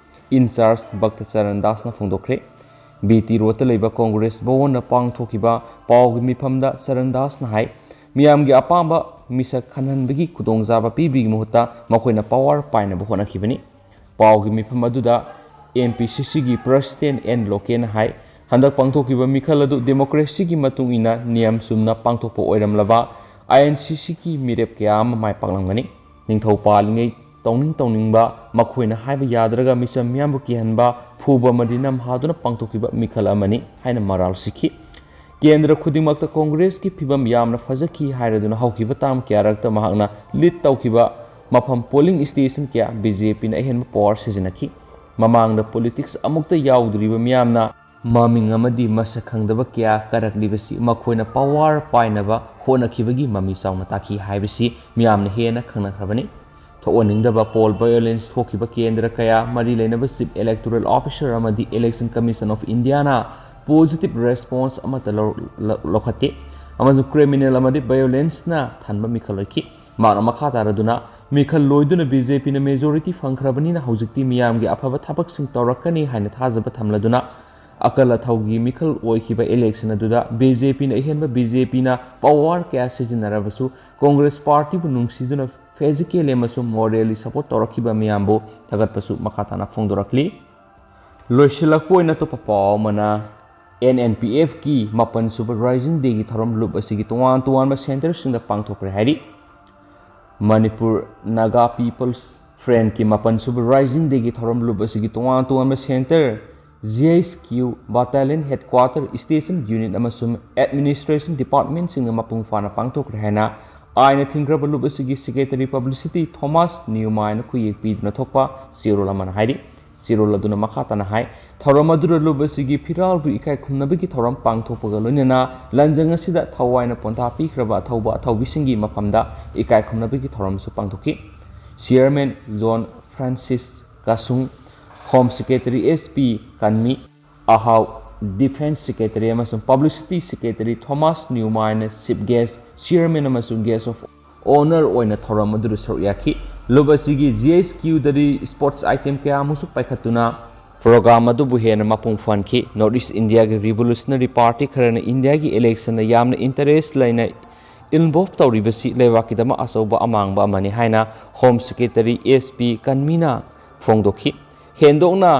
in charge Bhakta Charan ꯗꯥꯁꯅ ꯐꯣꯡꯗꯣꯛꯈ꯭ꯔꯦ꯫ ꯕꯤ ꯇꯤ ꯔꯣꯗꯇ ꯂꯩꯕ ꯀꯣꯡꯒ꯭ꯔꯦꯁ ꯚꯋꯟꯗ ꯄꯥꯡꯊꯣꯛꯈꯤꯕ ꯄꯥꯎꯒꯤ ꯃꯤꯐꯝꯗ ꯆꯔꯟ ꯗꯥꯁꯅ ꯍꯥꯏ, ꯃꯤꯌꯥꯝꯒꯤ ꯑꯄꯥꯝꯕ ꯃꯤꯁꯛ ꯈꯟꯍꯟꯕꯒꯤ ꯈꯨꯗꯣꯡꯆꯥꯕ ꯄꯤꯕꯒꯤ ꯃꯍꯨꯠꯇ ꯃꯈꯣꯏꯅ ꯄꯋꯥꯔ ꯄꯥꯏꯅꯕ ꯍꯣꯠꯅꯈꯤꯕꯅꯤ꯫ ꯄꯥꯎꯒꯤ ꯃꯤꯐꯝ ꯑꯗꯨꯗ M P C C ꯒꯤ President N Loken ꯍꯥꯏ, ꯍꯟꯗꯛ ꯄꯥꯡꯊꯣꯛꯈꯤꯕ ꯃꯤꯈꯜ ꯑꯗꯨ democracy ꯒꯤ ꯃꯇꯨꯡ ꯏꯟꯅ ꯅꯤꯌꯝ ꯆꯨꯝꯅ ꯄꯥꯡꯊꯣꯛꯄ ꯑꯣꯏꯔꯝꯂꯕ I N C C ꯒꯤ ꯃꯤꯔꯦꯞ ꯀꯌꯥ ꯑꯃ ꯃꯥꯏ ꯄꯥꯛꯂꯝꯒꯅꯤ꯫ ꯅꯤꯡꯊꯧ ꯄꯥꯜꯂꯤꯉꯩ ꯇꯧꯅꯤꯡ ꯇꯧꯅꯤꯡꯕ, ꯃꯈꯣꯏꯅ ꯍꯥꯏꯕ ꯌꯥꯗ꯭ꯔꯒ ꯃꯤꯆꯝ ꯃꯤꯌꯥꯝꯕꯨ ꯀꯤꯍꯟꯕ, ꯐꯨꯕ ꯑꯃꯗꯤ ꯅꯝꯍꯥꯗꯨꯅ ꯄꯥꯡꯊꯣꯛꯈꯤꯕ ꯃꯤꯈꯜ ꯑꯃꯅꯤ ꯍꯥꯏꯅ ꯃꯔꯥꯜ ꯁꯤꯈꯤ꯫ ꯀꯦꯟꯗ꯭ꯔ ꯈꯨꯗꯤꯡꯃꯛꯇ ꯀꯣꯡꯒ꯭ꯔꯦꯁꯀꯤ ꯐꯤꯕꯝ ꯌꯥꯝꯅ ꯐꯖꯈꯤ ꯍꯥꯏꯔꯗꯨꯅ ꯍꯧꯈꯤꯕ ꯇꯥꯝ ꯀꯌꯥꯔꯛꯇ ꯃꯍꯥꯛꯅ lead ꯇꯧꯈꯤꯕ ꯃꯐꯝ polling station ꯀꯌꯥ B J P ꯅ ꯑꯍꯦꯟꯕ power ꯁꯤꯖꯤꯟꯅꯈꯤ꯫ ꯃꯃꯥꯡꯗ politics ꯑꯃꯨꯛꯇ ꯌꯥꯎꯗ꯭ꯔꯤꯕ ꯃꯤꯌꯥꯝꯅ ꯃꯃꯤꯡ ꯑꯃꯗꯤ ꯃꯁꯛ ꯈꯪꯗꯕ ꯀꯌꯥ ꯀꯥꯔꯛꯂꯤꯕꯁꯤ ꯃꯈꯣꯏꯅ power ꯄꯥꯏꯅꯕ ꯍꯣꯠꯅꯈꯤꯕꯒꯤ ꯃꯃꯤ ꯆꯥꯎꯅ ꯇꯥꯈꯤ ꯍꯥꯏꯕꯁꯤ ꯃꯤꯌꯥꯝꯅ ꯍꯦꯟꯅ ꯈꯪꯅꯈ꯭ꯔꯕꯅꯤ꯫ ꯊꯣꯛꯍꯟꯅꯤꯡꯗꯕ poll violence ꯊꯣꯛꯈꯤꯕ ꯀꯦꯟꯗ꯭ꯔ ꯀꯌꯥ ꯃꯔꯤ ꯂꯩꯅꯕ Chief Electoral Officer ꯑꯃꯗꯤ Election Commission of India ꯅ positive response ꯑꯃꯠꯇ ꯂꯧ-, ꯂꯧ-, ꯂꯧꯈꯠꯇꯦ ꯑꯃꯁꯨꯡ criminal ꯑꯃꯗꯤ violence ꯅ ꯊꯟꯕ ꯃꯤꯈꯜ ꯑꯣꯏꯈꯤ꯫ ꯃꯍꯥꯛꯅ ꯃꯈꯥ ꯇꯥꯔꯗꯨꯅ, "ꯃꯤꯈꯜ ꯂꯣꯏꯗꯨꯅ B J P ꯅ majority ꯐꯪꯈ꯭ꯔꯕꯅꯤꯅ ꯍꯧꯖꯤꯛꯇꯤ ꯃꯤꯌꯥꯝꯒꯤ ꯑꯐꯕ ꯊꯕꯛꯁꯤꯡ ꯇꯧꯔꯛꯀꯅꯤ ꯍꯥꯏꯅ ꯊꯥꯖꯕ ꯊꯝꯂꯗꯨꯅ, ꯑꯀꯜ ꯑꯊꯧꯒꯤ ꯃꯤꯈꯜ ꯑꯣꯏꯈꯤꯕ election ꯑꯗꯨꯗ B J P ꯅ ꯑꯍꯦꯟꯕ B J P ꯅ power ꯀꯌꯥ ꯁꯤꯖꯤꯟꯅꯔꯕꯁꯨ Congress party ꯕꯨ ꯅꯨꯡꯁꯤꯗꯨꯅ physically ꯑꯃꯁꯨꯡ morally support ꯇꯧꯔꯛꯈꯤꯕ ꯃꯤꯌꯥꯝꯕꯨ ꯊꯥꯒꯠꯄꯁꯨ ꯃꯈꯥ ꯇꯥꯅ ꯐꯣꯡꯗꯣꯔꯛꯂꯤ"꯫ ꯂꯣꯏꯁꯤꯜꯂꯛꯄ ꯑꯣꯏꯅ ꯑꯇꯣꯞꯄ ꯄꯥꯎ ꯑꯃꯅ, N N P F ꯀꯤ ꯃꯥꯄꯟ ꯁꯨꯕ Rising Day ꯒꯤ ꯊꯧꯔꯝ ꯂꯨꯞ ꯑꯁꯤꯒꯤ ꯇꯣꯉꯥꯟ ꯇꯣꯉꯥꯟꯕ centre ꯁꯤꯡꯗ ꯄꯥꯡꯊꯣꯛꯈ꯭ꯔꯦ ꯍꯥꯏꯔꯤ꯫ ꯃꯅꯤꯄꯨꯔ Naga People's Front ꯀꯤ ꯃꯥꯄꯟ ꯁꯨꯕ Rising Day ꯒꯤ ꯊꯧꯔꯝ ꯂꯨꯞ ꯑꯁꯤꯒꯤ ꯇꯣꯉꯥꯟ ꯇꯣꯉꯥꯟꯕ centre, G S Q, Battalion Headquarter, Station Unit ꯑꯃꯁꯨꯡ Administration Department ꯁꯤꯡꯅ ꯃꯄꯨꯡ ꯐꯥꯅ ꯄꯥꯡꯊꯣꯛꯈ꯭ꯔꯦ ꯍꯥꯏꯅ ꯑꯥꯏꯟꯅ ꯊꯤꯡꯈ꯭ꯔꯕ ꯂꯨꯞ ꯑꯁꯤꯒꯤ Secretary Publicity Thomas Newman ꯅ ꯈꯨꯌꯦꯛ ꯄꯤꯗꯨꯅ ꯊꯣꯛꯄ ꯆꯦꯔꯣꯜ ꯑꯃꯅ ꯍꯥꯏꯔꯤ꯫ ꯆꯦꯔꯣꯜ ꯑꯗꯨꯅ ꯃꯈꯥ ꯇꯥꯅ ꯍꯥꯏ, ꯊꯧꯔꯝ ꯑꯗꯨꯗ ꯂꯨꯞ ꯑꯁꯤꯒꯤ ꯐꯤꯔꯥꯜꯕꯨ ꯏꯀꯥꯏ ꯈꯨꯝꯅꯕꯒꯤ ꯊꯧꯔꯝ ꯄꯥꯡꯊꯣꯛꯄꯒ ꯂꯣꯏꯅꯅ ꯂꯟꯖꯪ ꯑꯁꯤꯗ ꯊꯋꯥꯏꯅ ꯄꯣꯟꯊꯥ ꯄꯤꯈ꯭ꯔꯕ ꯑꯊꯧꯕ ꯑꯊꯧꯕꯤꯁꯤꯡꯒꯤ ꯃꯐꯝꯗ ꯏꯀꯥꯏ ꯈꯨꯝꯅꯕꯒꯤ ꯊꯧꯔꯝꯁꯨ ꯄꯥꯡꯊꯣꯛꯈꯤ꯫ Chairman John Francis Kasung, Home Secretary S P Kanmi, ꯑꯍꯥꯎ, Defence Secretary ꯑꯃꯁꯨꯡ Publicity Secretary Thomas Newman ꯅ Chief Guest, Chairman ꯑꯃꯁꯨꯡ Guest of Honour ꯑꯣꯏꯅ ꯊꯧꯔꯝ ꯑꯗꯨꯗ ꯁꯔꯨꯛ ꯌꯥꯈꯤ꯫ ꯂꯨꯞ ꯑꯁꯤꯒꯤ G S Q ꯗꯗꯤ sports item ꯀꯌꯥ ꯑꯃꯁꯨ ꯄꯥꯏꯈꯠꯇꯨꯅ program ꯑꯗꯨꯕꯨ ꯍꯦꯟꯅ ꯃꯄꯨꯡ ꯐꯥꯍꯟꯈꯤ꯫ North East India ꯒꯤ Revolutionary Party ꯈꯔꯅ India ꯒꯤ election ꯗ ꯌꯥꯝꯅ interest ꯂꯩꯅ involve ꯇꯧꯔꯤꯕꯁꯤ ꯂꯩꯕꯥꯛꯀꯤꯗꯃꯛ ꯑꯆꯧꯕ ꯑꯃꯥꯡꯕ ꯑꯃꯅꯤ ꯍꯥꯏꯅ Home Secretary S P Kanmi ꯅ ꯐꯣꯡꯗꯣꯛꯈꯤ꯫ ꯍꯦꯟꯗꯣꯛꯅ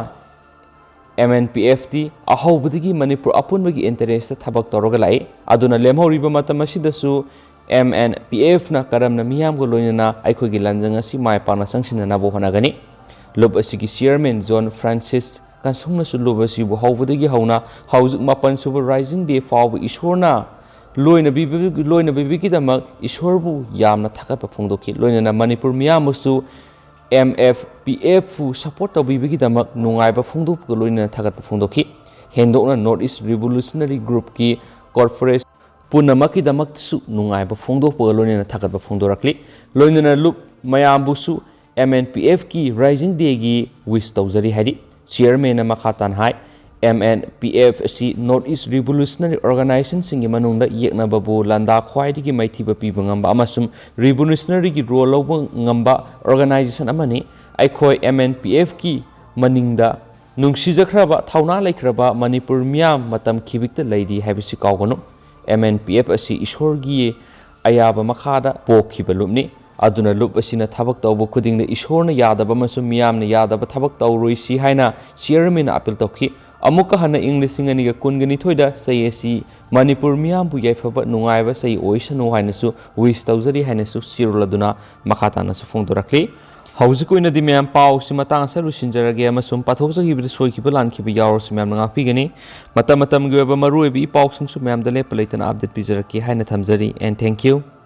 M N P F T ꯑꯍꯧꯕꯗꯒꯤ ꯃꯅꯤꯄꯨꯔ ꯑꯄꯨꯟꯕꯒꯤ ꯏꯟꯇꯔꯦꯁꯇ ꯊꯕꯛ ꯇꯧꯔꯒ ꯂꯥꯛꯏ꯫ ꯑꯗꯨꯅ ꯂꯦꯝꯍꯧꯔꯤꯕ ꯃꯇꯝ ꯑꯁꯤꯗꯁꯨ ꯑꯦꯝ ꯑꯦꯟ ꯄꯤ ꯑꯦꯐꯅ ꯀꯔꯝꯅ ꯃꯤꯌꯥꯝꯒ ꯂꯣꯏꯅꯅ ꯑꯩꯈꯣꯏꯒꯤ ꯂꯥꯟꯖꯪ ꯑꯁꯤ ꯃꯥꯏ ꯄꯥꯛꯅ ꯆꯪꯁꯤꯟꯅꯅꯕ ꯍꯣꯠꯅꯒꯅꯤ꯫ ꯂꯨꯞ ꯑꯁꯤꯒꯤ ꯆꯤꯌꯔꯃꯦꯟ ꯖꯣꯟ ꯐ꯭ꯔꯥꯟꯁꯤꯁ ꯀꯟꯁꯨꯡꯅꯁꯨ ꯂꯨꯞ ꯑꯁꯤꯕꯨ ꯍꯧꯕꯗꯒꯤ ꯍꯧꯅ ꯍꯧꯖꯤꯛ ꯃꯥꯄꯟ ꯁꯨꯕ ꯔꯥꯏꯖꯤꯡ ꯗꯦ ꯐꯥꯎꯕ ꯏꯁꯣꯔꯅ ꯂꯣꯏꯅꯕꯤꯕ-, ꯂꯣꯏꯅꯕꯤꯕꯒꯤꯗꯃꯛ ꯏꯁꯣꯔꯕꯨ ꯌꯥꯝꯅ ꯊꯥꯒꯠꯄ ꯐꯣꯡꯗꯣꯛꯈꯤ꯫ ꯂꯣꯏꯅꯅ ꯃꯅꯤꯄꯨꯔ ꯃꯤꯌꯥꯝꯕꯨꯁꯨ ꯑꯦꯝ ꯑꯦꯐ ꯄꯤ ꯑꯦꯐꯄꯨ ꯁꯄꯣꯔꯠ ꯇꯧꯕꯤꯕꯒꯤꯗꯃꯛ ꯅꯨꯡꯉꯥꯏꯕ ꯐꯣꯡꯗꯣꯛꯄꯒ ꯂꯣꯏꯅꯅ ꯊꯥꯒꯠꯄ ꯐꯣꯡꯗꯣꯛꯈꯤ꯫ ꯍꯦꯟꯗꯣꯛꯅ ꯅꯣꯔꯠ ꯏꯁ ꯔꯤꯚꯣꯂꯨꯁꯅꯔꯤ ꯒ꯭ꯔꯨꯞꯀꯤ ꯀꯣꯔꯄꯣꯔꯦꯠ ꯄꯨꯝꯅꯃꯛꯀꯤꯗꯃꯛꯇꯁꯨ ꯅꯨꯡꯉꯥꯏꯕ ꯐꯣꯡꯗꯣꯛꯄꯒ ꯂꯣꯏꯅꯅ ꯊꯥꯒꯠꯄ ꯐꯣꯡꯗꯣꯔꯛꯂꯤ꯫ ꯂꯣꯏꯅꯅ ꯂꯨꯞ ꯃꯌꯥꯝꯕꯨꯁꯨ ꯑꯦꯝ ꯑꯦꯟ ꯄꯤ ꯑꯦꯐꯀꯤ ꯔꯥꯏꯖꯤꯡ ꯗꯦꯒꯤ ꯋꯤꯁ ꯇꯧꯖꯔꯤ ꯍꯥꯏꯔꯤ꯫ ꯆꯤꯌꯔꯃꯦꯟꯅ ꯃꯈꯥ ꯇꯥꯅ ꯍꯥꯏ, ꯑꯦꯝ ꯑꯦꯟ ꯄꯤ ꯑꯦꯐ ꯑꯁꯤ ꯅꯣꯔꯠ ꯏꯁ ꯔꯤꯚꯣꯂꯨꯁꯅꯔꯤ ꯑꯣꯔꯒꯅꯥꯏꯖꯦꯁꯟꯁꯤꯡꯒꯤ ꯃꯅꯨꯡꯗ ꯌꯦꯛꯅꯕꯕꯨ ꯂꯥꯟꯗꯥ ꯈ꯭ꯋꯥꯏꯗꯒꯤ ꯃꯥꯏꯊꯤꯕ ꯄꯤꯕ ꯉꯝꯕ ꯑꯃꯁꯨꯡ ꯔꯤꯚꯣꯂꯨꯁꯅꯔꯤꯒꯤ ꯔꯣꯜ ꯂꯧꯕ ꯉꯝꯕ ꯑꯣꯔꯒꯅꯥꯏꯖꯦꯁꯟ ꯑꯃꯅꯤ꯫ ꯑꯩꯈꯣꯏ ꯑꯦꯝ ꯑꯦꯟ ꯄꯤ ꯑꯦꯐꯀꯤ ꯃꯅꯤꯡꯗ ꯅꯨꯡꯁꯤꯖꯈ꯭ꯔꯕ, ꯊꯧꯅꯥ ꯂꯩꯈ꯭ꯔꯕ ꯃꯅꯤꯄꯨꯔ ꯃꯤꯌꯥꯝ ꯃꯇꯝ ꯈꯤꯕꯤꯛꯇ ꯂꯩꯔꯤ ꯍꯥꯏꯕꯁꯤ ꯀꯥꯎꯒꯅꯨ꯫ ꯑꯦꯝ ꯑꯦꯟ ꯄꯤ ꯑꯦꯐ ꯑꯁꯤ ꯏꯁꯣꯔꯒꯤ ꯑꯌꯥꯕ ꯃꯈꯥꯗ ꯄꯣꯛꯈꯤꯕ ꯂꯨꯞꯅꯤ꯫ ꯑꯗꯨꯅ ꯂꯨꯞ ꯑꯁꯤꯅ ꯊꯕꯛ ꯇꯧꯕ ꯈꯨꯗꯤꯡꯗ ꯏꯁꯣꯔꯅ ꯌꯥꯗꯕ ꯑꯃꯁꯨꯡ ꯃꯤꯌꯥꯝꯅ ꯌꯥꯗꯕ ꯊꯕꯛ ꯇꯧꯔꯣꯏꯁꯤ ꯍꯥꯏꯅ ꯆꯤꯌꯔꯃꯦꯟꯅ ꯑꯄꯤꯜ ꯇꯧꯈꯤ꯫ ꯑꯃꯨꯛꯀ ꯍꯟꯅ ꯏꯪ ꯂꯤꯁꯤꯡ ꯑꯅꯤꯒ ꯀꯨꯟꯒ ꯅꯤꯊꯣꯏꯗ ꯆꯍꯤ ꯑꯁꯤ ꯃꯅꯤꯄꯨꯔ ꯃꯤꯌꯥꯝꯕꯨ ꯌꯥꯏꯐꯕ ꯅꯨꯡꯉꯥꯏꯕ ꯆꯍꯤ ꯑꯣꯏꯁꯅꯨ ꯍꯥꯏꯅꯁꯨ ꯋꯤꯁ ꯇꯧꯖꯔꯤ ꯍꯥꯏꯅꯁꯨ ꯁꯤꯔꯣꯜ ꯑꯗꯨꯅ ꯃꯈꯥ ꯇꯥꯅꯁꯨ ꯐꯣꯡꯗꯣꯔꯛꯂꯤ꯫ ꯍꯧꯖꯤꯛ ꯑꯣꯏꯅꯗꯤ ꯃꯌꯥꯝ ꯄꯥꯎꯁꯤ ꯃꯇꯥꯡ ꯑꯁꯤꯗ ꯂꯣꯏꯁꯤꯟꯖꯔꯒꯦ ꯑꯃꯁꯨꯡ ꯄꯥꯊꯣꯛꯆꯈꯤꯕꯗ ꯁꯣꯏꯈꯤꯕ ꯂꯥꯟꯈꯤꯕ ꯌꯥꯎꯔꯁꯨ ꯃꯌꯥꯝꯅ ꯉꯥꯛꯄꯤꯒꯅꯤ꯫ ꯃꯇꯝ ꯃꯇꯝꯒꯤ ꯑꯣꯏꯕ ꯃꯔꯨꯑꯣꯏꯕ ꯏ ꯄꯥꯎꯁꯤꯡꯁꯨ ꯃꯌꯥꯝꯗ ꯂꯦꯞꯄ ꯂꯩꯇꯅ ꯑꯞꯗꯦꯠ ꯄꯤꯖꯔꯛꯀꯦ ꯍꯥꯏꯅ ꯊꯝꯖꯔꯤ꯫ And thank you.